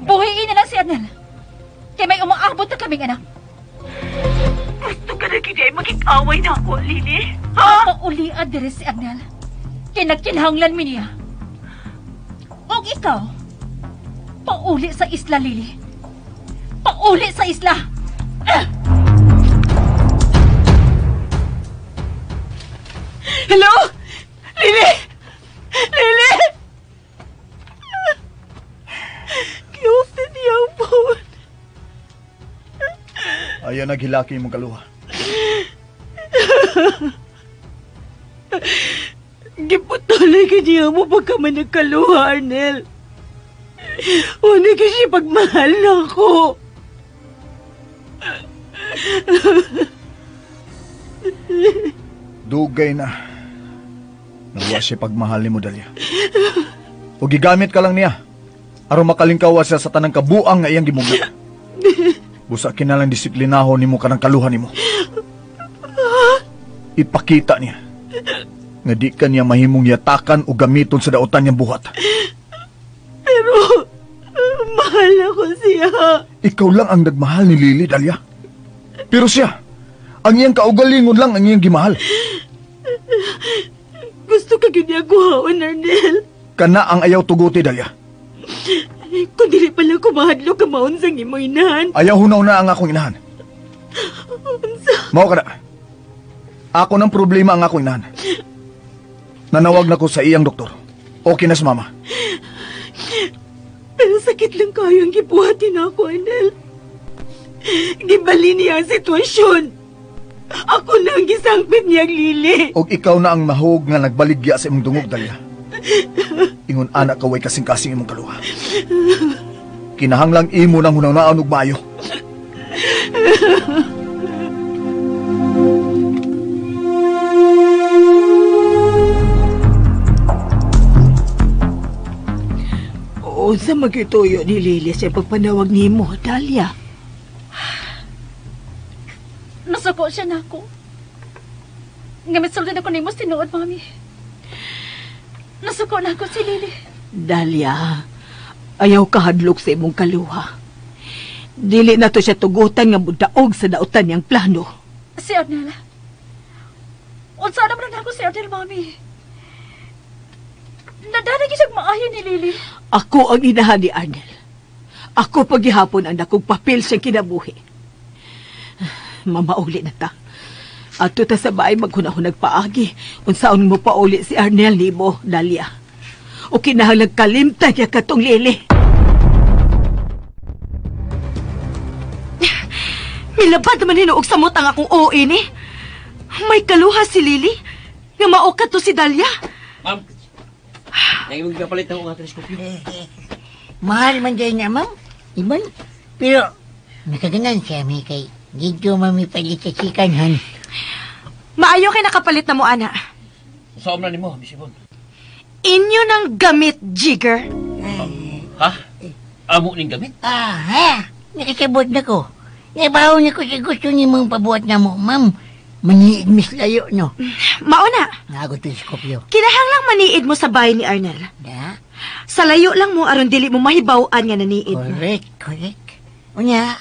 Buhiin na lang si Arnel. Kaya may umaabot na kaming anak. Gusto ka na gid ay maging-away na ako, Lily. Ha? Pauliad diri si Arnel. Kaya nagkinahanglan mi niya. Og ikaw, pauli sa isla, Lily. Pauli sa isla! Ah! Hello? Lily! Lily! Kiyos na niya ang phone. Ayaw naghilaki imong kaluha. Giputuloy ka niya mo pagka man nagkaluha, Arnel. Wala ka siya pagmahal na ako. Dugay na. Nawa siya pagmahal ni mo, Dahlia. O gigamit ka lang niya. Aron makalingkawa siya sa tanang kabuang nga iyang gimugna. Busa kinalang disiplinahon nimo kanang kaluha nimo. Ipakita niya nga di ka niya mahimong yatakan o gamiton sa daotan niyang buhat. Pero mahal ako siya. Ikaw lang ang nagmahal ni Lily, Dahlia. Pero siya, ang iyang kaugalingon lang ang iyang gimahal. Gusto ka gyud niya kuhaon, Arnel. Kana ang ayaw tuguti, Dahlia. Kung dili pala kumahadlo ka maon sang imong inahan. Ayaw hunaw na ang akong inahan. Unsa? Mao ka na. Ako ng problema ang akong inahan. Nanawag na ko sa iyang doktor. Okay na si mama. Pero sakit lang kayo ang gibuhatin ako, Arnel. Gibali niya ang sitwasyon. Ako na ang gisangpit niyang Lily. Og ikaw na ang mahog nga nagbaligya sa imong dungog, Dahlia. Ingon anak ka way kasing-kasing imong kaluha. Kinahanglang imo nang hunaw-naon og maayo. Unsa magituyo ni Lily sa pagpanawag nimo, Dahlia? Nasuko siya na ako. Ngamit sulod ako nimo tinuod, Mami. Nasuko na ako si Lily. Dahlia, ayaw kahadlok sa imong kaluha. Dili na to siya tugutan nga mudaog sa dautan niyang plano. Si Arnel. Unsa naman na ako si Arnel, Mami? Nadalag siyang maayo ni Lily. Ako ang inahan ni Arnel. Ako paghihapon ang nakong papel siyang kinabuhi. Mamauli na ta. Ato ta sa baay maghunahunag paagi. Unsaon mo pauli si Arnel nimo, Dahlia. O kinahanglang kalimtan niya katong Lily. Milabad naman hinuog sa mot ang akong OA ni. May kaluha si Lily. Nga mao ka to si Dahlia. Ma'am, nangimong kapalit na ko nga teleskopyo. Mahal man dyan na, ma'am. Ibon. Pero, nakaganan siya, may kay dito mami palit sa chicken, han. Maayo kay nakapalit na mo, ana. Saan na nimo, Miss Ibon? Inyo nang gamit, Jigger. Ha? Amo ning gamit? Aha! Nakasabot na ko. Nabaho niya ko sa gusto ni mong pabuhat na mo, ma'am. Maniid mis layo, no? Mauna. Nago teleskopyo. Kinahanglang maniid mo sa bahay ni Arnel. Da? Sa layo lang mo aron dili mo mahibaw-an nga naniid mo. Correct, correct. Unya?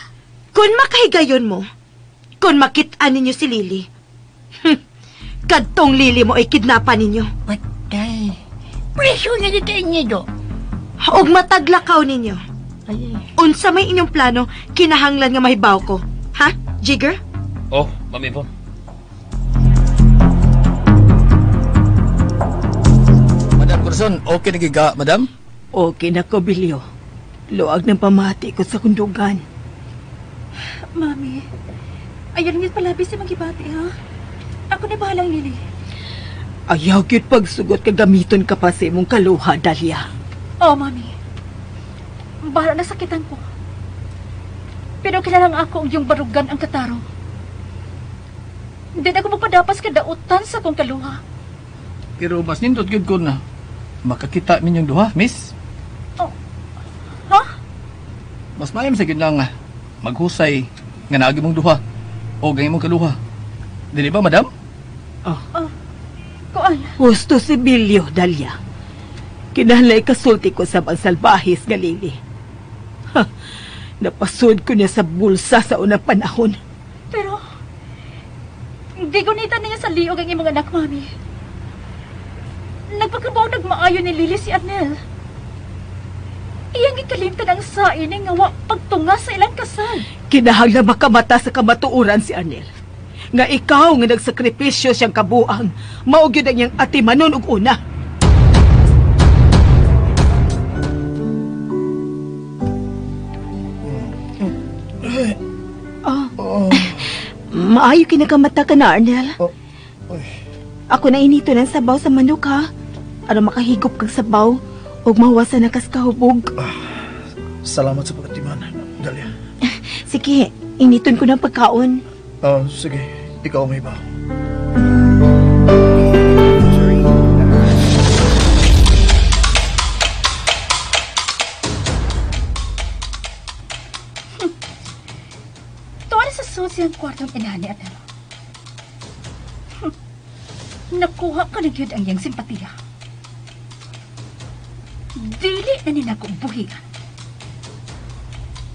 Kung makahigayon mo, kung makit-an ninyo si Lily, kadtong Lily mo ay kidnapan ninyo. Patay. Preso na kita inyo do. Og mataglakaw ninyo. Ay. Unsa may inyong plano, kinahanglan nga mahibaw ko. Ha, Jigger? Oh, Ma'am Yvonne. Madam Corazon, okay na giga, madam? Okay na ko, Bilyo. Luag ng pamati ko sa kundugan. Mami, ayun nga palabi si magibati, ha? Ako na bahalang Lily. Ayaw gyud pagsugot ka gamiton ka pa sa imong kaluha, Dalia. Oh, Mami. Bahala na sakitan ko. Pero kilala nga ako ang iyong barugan ang katarong. Hindi na ako magpadapas kadautan sa akong kaluha. Pero mas nindot gyud ko na makakita minyong duha, miss. Oh. Ha? Mas mayam sa gyud lang maghusay nga naagi mong duha o ang imong kaluha. Dili ba, madam? Oh. Oh. Kuan. Gusto si Bilyo, Dalia. Kinahanglan kasulti ko sa salbahis nga Lily. Ha, napasud ko niya sa bulsa sa unang panahon. Pero, gigunita niya sa liog ang imong anak, Mami. Nagpakabaw nagmaayo ni Lily si Arnel. Iyang gikalimtan ang sain nga wa pagtunga sa ilang kasal. Kinahanglan makamata sa kamatuoran si Arnel. Nga ikaw nga nagsakripisyo siyang kabuang, mao gyud ang iyang atimanon og una. Oh. Maayo kinakamata ka na, Arnel. Oh. Ako na inito ng sabaw sa manok, ha? Aron makahigop kag sabaw ug mahuwasan na kas kahubog. Salamat sa pagkatiman, Dalia. Sige, initon ko ng pagkaon. Oh, sige, ikaw may iba. Tuwa na sa susi ang kwartong inahan ni Arnel. Nakuha ka na gyud ang iyang simpatiya. Dili na ni nako buhian.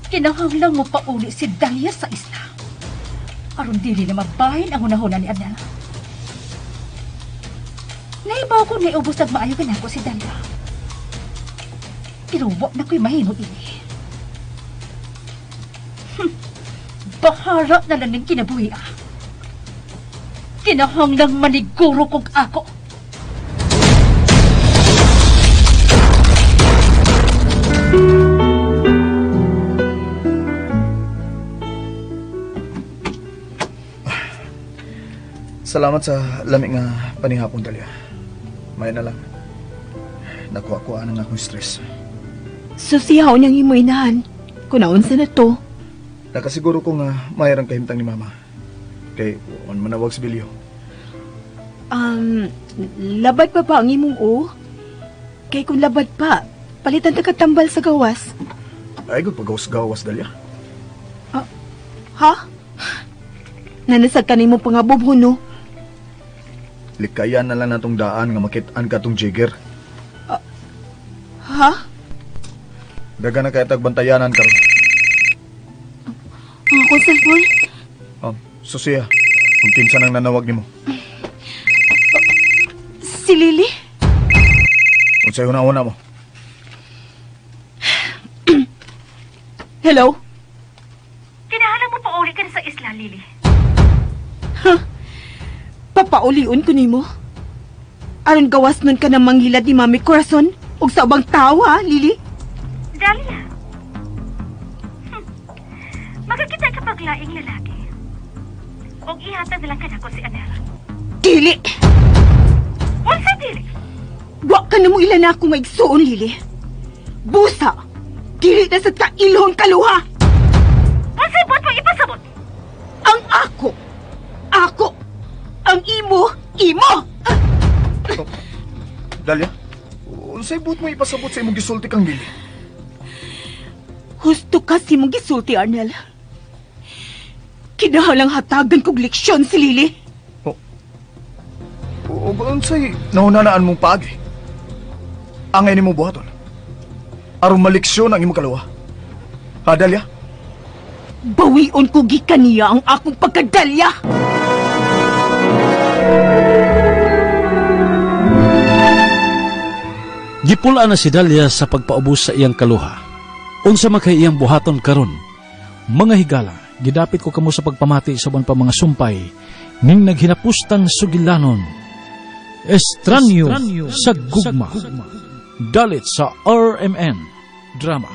Kinahanglan mo pauli si Dalia sa isla. Aron dili na mabahin ang hunahuna ni Arnel. Naibaw ko naiubos nagmaayo ka nako si Dalia. Pero wa na ko'y mahimo ini. Bahala na lang ng kinabuhi, ah. Kinahanglang maniguro kong ako. Salamat sa lami nga panihapon, Dalia. May na lang. Nakuha-kuha na nga akong stress. Susihaw niyang imo inahan. Kung naunsa na to. Nakasiguro ko nga mayroong kahimtang ni Mama. Kay on manawag si Bilyo. Labad pa ba ang imong o? Kay kung labad pa, palitan ta katambal sa gawas. Ay, good pagawas-gawas, Dalia. Ha? Nanasag ka nimo pangabubho, no? Likayan na lang natong daan nga makit-an ka tong Jigger. Ha? Daga na kaya tagbantayanan karon. Ang akong cellphone? Oh, Susiya, kung kinsa nang nanawag nimo. Si Lily? Unsay una-una mo? Hello? Kinahanglan mo pauli ka na sa isla, Lily. Ha? Papaulion ko nimo? Aron gawas nun ka na manghilad ni Mami Corazon ug sa ubang tawo, ha, Lily? Dalia. Magkakita ka paglaing lalaki. Og ihatag na lang ka nako si Anel. Dili! Unsa dili? Wa ka na mo ilan na ako maigsuon, Lily. Busa! Dili na sa kailhon kaluha! Unsay buot mo ipasabot? Ang ako! Ako! Ang imo! Imo! Oh, Dalia? Unsay buot mo ipasabot sa imong gisulti kang Lily? Husto ka si mong gisulti, Arnel. Kinahalang hatagan kog leksyon si Lily. O unsay nahunanaan mong paagi? Angay nimo buhaton. Aron maleksyon ang imong kaluha. Ha, Dalia? Bawion ko gikan niya ang akong pagkadalya. Gipula na si Dalia sa pagpaubos sa iyang kaluha. Unsa man kay iyang buhaton karon? Mga higala, gidapit ko kamo sa pagpamati sa uban pa mga sumpay ning naghinapustang sugilanon. Estranyo sa gugma. Dalit sa RMN Drama.